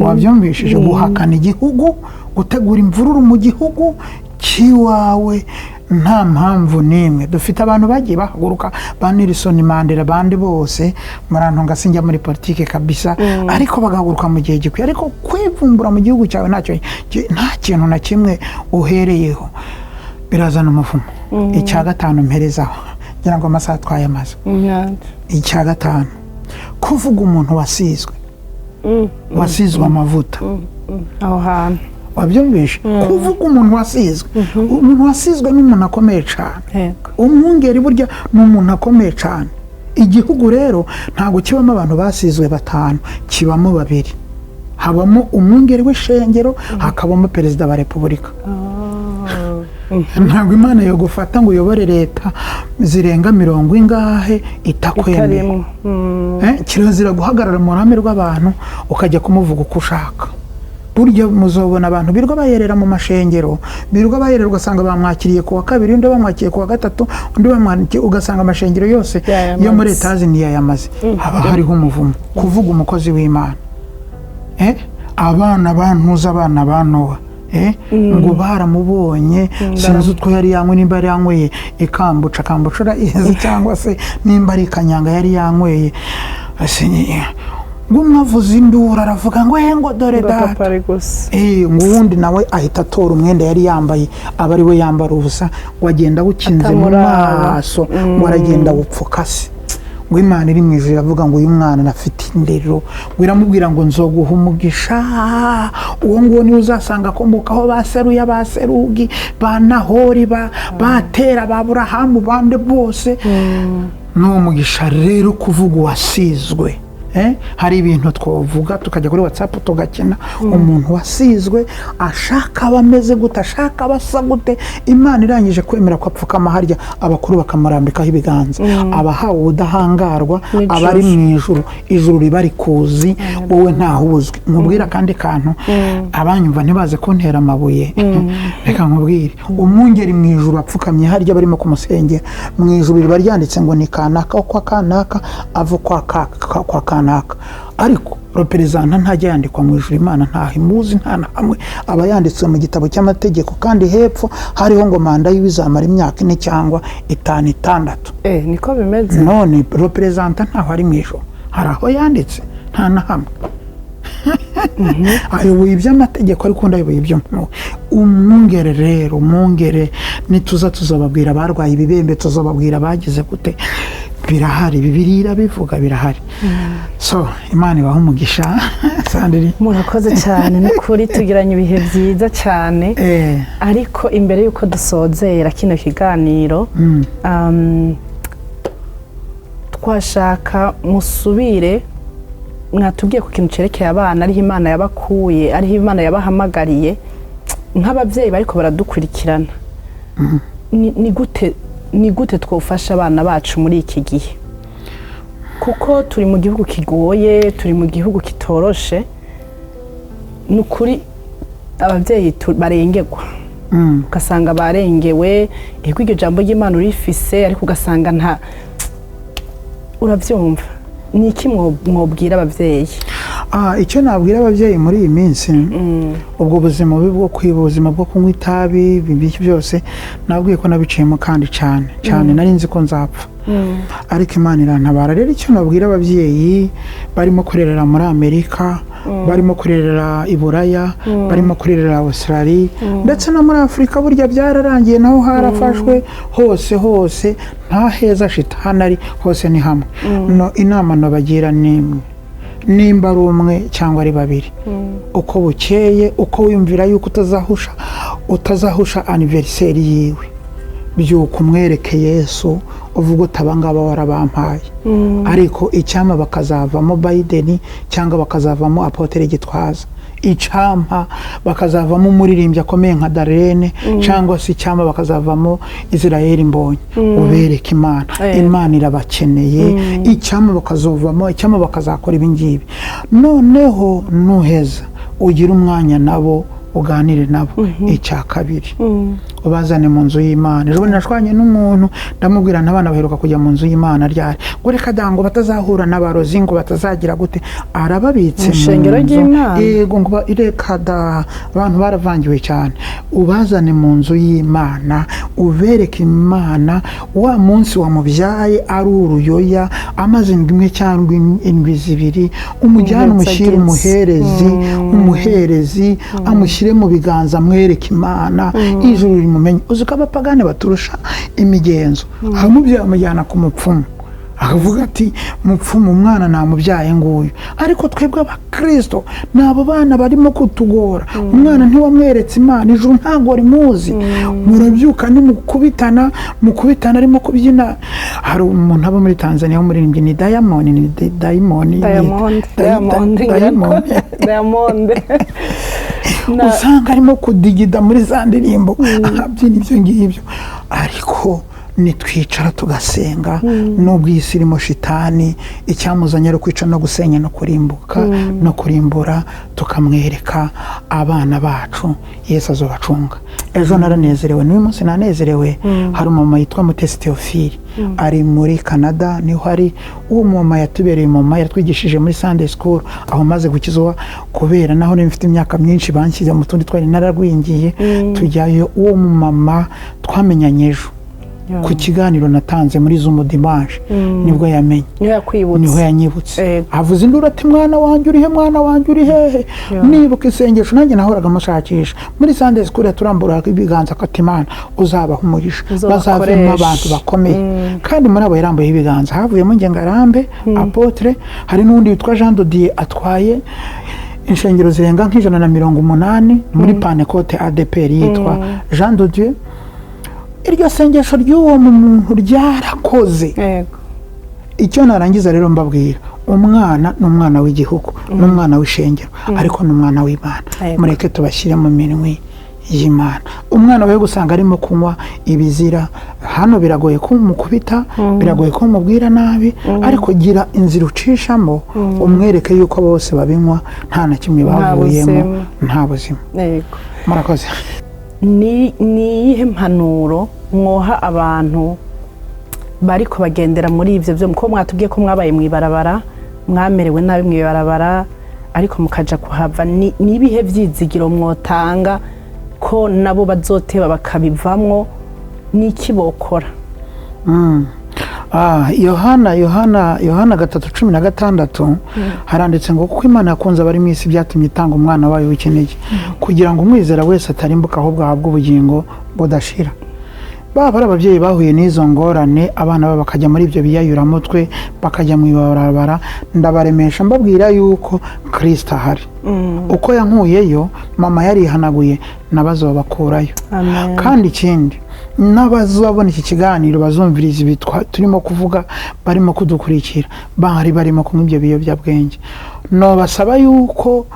[SPEAKER 3] Wabyumvishije? Guhakana igihugu, gutegura imvururu mu gihugu cy'iwawe nta mpamvu n'imwe. Dufite abantu bagiye bahaguruka, ba Nelson Mandela, abandi bose, murantunga sinjya muri politike kabisa, ariko bagahaguruka mu gihe gikwiye. Ariko kwivumbura mu gihugu cyawe ntacyo, nta kintu na kimwe uhereyeho, birazana umuvumo. Icya gatanu mperezaho, ngira ngo amasaha twayamaze.
[SPEAKER 2] Inyanja.
[SPEAKER 3] Icya gatanu: kuvuga umuntu wasizwe, wasizwe amavuta.
[SPEAKER 2] Aho hantu.
[SPEAKER 3] Wabyumvishe? Kuvuga umuntu wasizwe, umuntu wasizwe ni umuntu akomeye cyane. Umwungeri burya ni umuntu akomeye cyane. Igihugu rero ntabwo kibamo abantu basizwe batanu, kibamo babiri: habamo umwungeri w'ishengero, hakabamo perezida wa repubulika. Ntabwo Imana yogufata ngo uyobore leta zirenga mirongo ingahe itakwemeye.
[SPEAKER 2] Itarimo.
[SPEAKER 3] Kirazira guhagarara mu ruhame rw'abantu ukajya kumuvuga uko ushaka. Burya muzobona abantu birirwa bayerera mu mashengero, birirwa bayerera, ugasanga bamwakiriye ku wa kabiri, undi bamwakiriye ku wa gatatu, undi bamwakiriye, ugasanga amashengero yose
[SPEAKER 2] Yayamaze.
[SPEAKER 3] yo muri etazi ntiyayamaze. Haba hariho umuvumo. Kuvuga umukozi w'Imana, abana bantuza, abana ba Nowa, ngo baramubonye, sinzi utwo yari yanywe, nimba yari yanyweye ikambuca, kambuca urayizi, cyangwa se nimba ari ikanyanga yari yanyweye. Ngo umwe avuze induru aravuga ngo ngo dore
[SPEAKER 2] Ngo
[SPEAKER 3] data.
[SPEAKER 2] Papa ari gusa.
[SPEAKER 3] Ngo uwundi nawe ahita atora umwenda yari yambaye, aba ari we yambara ubusa, ngo agenda awukinze mu
[SPEAKER 2] Atamuraba.
[SPEAKER 3] maso, ngo aragenda awupfuka se. Ngo Imana iri mu ijuru iravuga ngo uyu mwana anafite indero, ngo iramubwira ngo nzoguha umugisha, uwo nguwo niwe uzasanga akomokaho ba Seruya, ba Serugi, ba Nahori, ba Tera, ba Burahamu, bande bose. N'uwo mugisha rero, kuvuga uwasizwe, hari ibintu twavuga tukajya kuri WhatsApp tugakina. Umuntu wasizwe, ashaka aba ameze gute, ashaka aba asa gute, Imana irangije kwemera ko apfukama harya, abakuru bakamurambikaho ibiganza, aba ahawe ubudahangarwa.
[SPEAKER 2] N'ijuru.
[SPEAKER 3] Aba ari mu ijuru, ijuru riba rikuzi, wowe ntaho uzwi. Nkubwire akandi kantu, abanyumva ntibaze kuntera amabuye, reka nkubwire: umwungeri mu ijuru apfukamye harya barimo kumusengera, mu ijuru riba ryanditse ngo ni kanaka kwa kanaka, ava kwa kwa kanaka. Kanaka, ariko représentant ntajya yandikwa mu ijuru. Imana ntaho imuzi, nta na hamwe. Aba yanditswe mu gitabo cy'amategeko, kandi hepfo hariho ngo manda yiwe izamara imyaka 4 cyangwa 5, 6.
[SPEAKER 2] Niko bimeze.
[SPEAKER 3] None représentant ntaho ari mu ijuru, hari aho yanditse? Nta na hamwe. Ayoboye iby'amategeko, ariko undi ayoboye iby'umwuka. Umwungere rero, umwungere nituza tuzababwira abarwaye ibibembe, tuzababwira abagize gute. Birahari, Bibiliya irabivuga, birahari. So Imana ibaha umugisha, Sandrine.
[SPEAKER 2] Murakoze cyane, ni ukuri tugiranye ibihe byiza cyane. Ariko imbere y'uko dusozera kino kiganiro, twashaka musubire mwatubwiye ku kintu cyerekeye abana, ariho Imana yabakuye, ariho Imana yabahamagariye. Nk'ababyeyi bariko baradukurikirana, ni gute twofasha abana bacu muri iki gihe? Kuko turi mu gihugu kigoye, turi mu gihugu kitoroshe. Ni ukuri ababyeyi barengerwa, ugasanga barengewe. Ego, iryo jambo ry'Imana urifise, ariko ugasanga nta urabyumva. Ni iki mwobwira ababyeyi?
[SPEAKER 3] Icyo nabwira ababyeyi muri iyi minsi, ubwo buzima bubi bwo kwiba, ubuzima bwo kunywa itabi, ibi byose nabwiye ko nabiciyemo, kandi cyane cyane nari nzi ko nzapfa, ariko Imana irantabara. Rero icyo nabwira ababyeyi barimo kurerera muri Amerika, barimo kurerera i Buraya, barimo kurerera Australia, ndetse no muri Afurika, burya byararangiye, naho harafashwe hose hose, nta heza shitani ari, hose ni hamwe. No inama nabagira ni imwe: nimba ari umwe cyangwa ari babiri, uko bukeye, uko wiyumvira yuko utazahusha anniversaire yiwe, byuka umwereke Yesu, uvuga uti: "Abangaba warabampaye, ariko icyampa bakazavamo Biden, cyangwa bakazavamo Apôtre Gitwaza, icyampa bakazavamo umuririmbyi akomeye nka Darlene, cyangwa se icyampa bakazavamo Israel Mbonyi." Ubereke Imana. Imana irabakeneye. Icyampa bakazovamo, icyampa bakazakora ibi ngibi. Noneho nuheza ugire umwanya nabo, uganire nabo. Icya kabiri, ubazane mu nzu y'Imana. Ejo bundi nashwanye n'umuntu, ndamubwira n'abana baheruka kujya mu nzu y'Imana ryari? Ngo reka da, ngo batazahura n'abarozi, ngo batazagira gute. Arababitse
[SPEAKER 2] Mu ishengero
[SPEAKER 3] nzu.
[SPEAKER 2] ry'Imana?
[SPEAKER 3] Yego, ngo reka da, abantu baravangiwe cyane. Ubazane mu nzu y'Imana, ubereke Imana. Wa munsi wamubyaye ari uruyoya, amaze indwi imwe cyangwa indwi 2, umujyane, umushyire
[SPEAKER 2] Umuhetsagizi.
[SPEAKER 3] umuherezi, umuherezi amushyire mu biganza, amwereke Imana, ijuru rimumenye. Uzi ko abapagani baturusha imigenzo? Ahamubyaye amujyana ku mupfumu, akavuga ati: "Mupfumu, umwana namubyaye nguyu." Ariko twebwe abakirisito ni abo bana barimo kutugora. Umwana ntiwamweretse Imana, ijuru ntabwo rimuzi. Murabyuka nimukubitana, mukubitana arimo kubyina. Hari umuntu aba muri Tanzania w'umuririmbyi, ni Diamond, ni Diamond.
[SPEAKER 2] Diamond, Diamond.
[SPEAKER 3] Diamond.
[SPEAKER 2] Diamond.
[SPEAKER 3] Usanga arimo kudigida muri za ndirimbo, abyina ibyo ngibyo. Ariko nitwicara tugasenga, nubwo iyi si irimo shitani, icyamuzanye ari kwica no gusenya no kurimbuka no kurimbura, tukamwereka abana bacu, Yesu azobacunga. Ejo naranezerewe, n'uyu munsi nanezerewe. Hari umumama yitwa Mutesi Theophile, ari muri Canada niho ari. Uwo mumama yatubereye umumama, yatwigishije muri Sunday school aho maze gukizwa, kubera naho nari mfite imyaka myinshi, banshyize mu tundi twari naragwingiye, tujyayo. Uwo mumama twamenyanye ejo ku kiganiro natanze muri Zoom dimanche, nibwo yamenye.
[SPEAKER 2] Niho yakwibutse.
[SPEAKER 3] Niho yanyibutse. Avuze induru ati: "Mwana wanjye uri he? Mwana wanjye uri hehe?" Nibuka isengesho nanjye nahoraga mushakisha muri Sunday school, yaturambura ibiganza akati: "Imana uzabaha umugisha,
[SPEAKER 2] Uzabakoreshe."
[SPEAKER 3] bazavemo abantu bakomeye." Kandi muri abo yarambuyeho ibiganza havuyemo Ngengarambe Apôtre, hari n'undi witwa Jean Dodier, atwaye inshengero zirenga nka 180 muri Pentecôte ADEPR, yitwa Jean de Dieu. Iryo sengesho ry'uwo muntu ryarakoze. Icyo narangiza rero mbabwira, umwana ni umwana w'igihugu, ni umwana w'ishengero, ariko ni umwana w'Imana. Mureke tubashyire mu minwe y'Imana. Umwana we gusanga arimo kunywa ibizira hano, biragoye ko umukubita, biragoye ko umubwira nabi, ariko gira inzira ucishamo umwereke yuko bose babinywa nta na kimwe
[SPEAKER 2] Nta
[SPEAKER 3] bavuyemo.
[SPEAKER 2] buzima.
[SPEAKER 3] Nta buzima. Murakoze.
[SPEAKER 2] Ni iyihe mpanuro mwoha abantu bariko bagendera muri ibyo byo, ko mwatubwiye ko mwabaye mu ibarabara? Mwamerewe nabi mw'ibarabara, ariko mukaja kuhava. Ni ibihe vyizigiro mwotanga ko nabo bazoteba bakabivamwo? N'iki bokora?
[SPEAKER 3] Yohana 3:16 haranditse ngo: "Kuko Imana yakunze abari mu isi, byatumye itanga umwana wayo w'ikinege, kugira ngo umwizera wese atarimbuka, ahubwo ahabwe ubugingo budashira." Baba ari ababyeyi bahuye n'izo ngorane, abana babo bakajya muri ibyo biyayuramutwe, bakajya mu ibarabara, ndabaremesha mbabwira yuko Kirisita ahari. Uko yankuyeyo, mama yarihanaguye, nabazobakurayo.
[SPEAKER 2] Amen.
[SPEAKER 3] Kandi ikindi, n'abazabona iki kiganiro, bazumviriza ibi turimo kuvuga, barimo kudukurikira, bari barimo kunywa ibyo biyobyabwenge, nobasaba yuko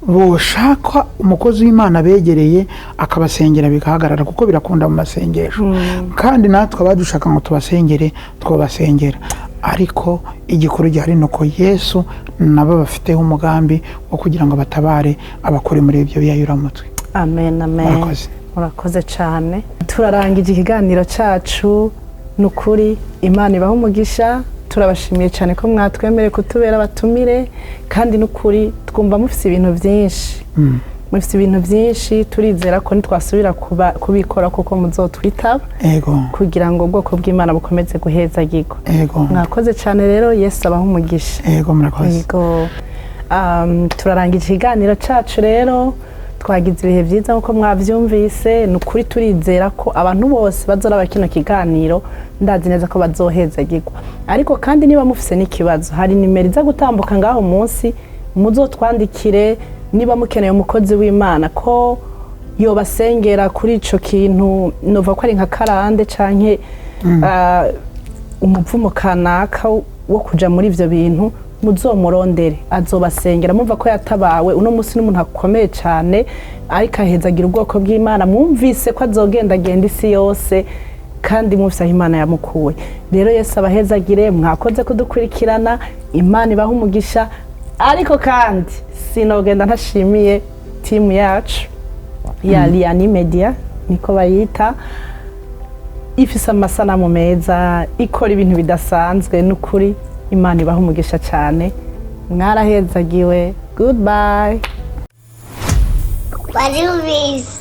[SPEAKER 3] boshaka umukozi w'Imana begereye, akabasengera bigahagarara, kuko birakunda mu masengesho. Kandi natwe abadushaka ngo tubasengere, twabasengera. Ariko igikuru gihari ni uko Yesu nabo bafiteho umugambi wo kugira ngo batabare, abakure muri ibyo biyayuramutwe.
[SPEAKER 2] Amen, amen.
[SPEAKER 3] Murakoze.
[SPEAKER 2] Murakoze cyane. Turarangije ikiganiro cyacu. Ni ukuri, Imana ibaha umugisha. Turabashimiye cyane ko mwatwemereye kutubera abatumire, kandi n'ukuri twumva mufite ibintu byinshi, mufite ibintu byinshi. Turizera ko nitwasubira kubikora kuko muzotwitaba
[SPEAKER 3] Ego.
[SPEAKER 2] kugira ngo ubwoko bw'Imana bukomeze guhezagirwa.
[SPEAKER 3] Ego.
[SPEAKER 2] Mwakoze cyane rero, Yesu abaha umugisha.
[SPEAKER 3] Ego, murakoze.
[SPEAKER 2] Yego. Turarangije ikiganiro cyacu rero. Twagize ibihe byiza nk'uko mwabyumvise. Ni ukuri, turizera ko abantu bose bazoraba kino kiganiro, ndazi neza ko bazohezagirwa. Ariko kandi niba mufise n'ikibazo, hari nimero iza gutambuka ngaho munsi, muzotwandikire. Niba mukeneye umukozi w'Imana ko yobasengera kuri ico kintu, nova ko ari nka karande canke umuvumo kanaka wo kuja muri ivyo bintu, muzomurondere, azobasengera. Mumva ko yatabawe uno munsi n'umuntu akomeye cyane, ariko ahezagira ubwoko bw'Imana. Mwumvise ko azogendagenda isi yose, kandi mwumvise aho Imana yamukuye. Rero Yesu abahezagire. Mwakoze kudukurikirana, Imana ibahe umugisha. Ariko kandi sinogenda ntashimiye timu yacu ya Liani Media, niko bayita, ifise amasanamu meza, ikora ibintu bidasanzwe. N'ukuri Imana ibaha umugisha cyane. Mwarahezagiwe. Goodbye.
[SPEAKER 1] Wari ubizi.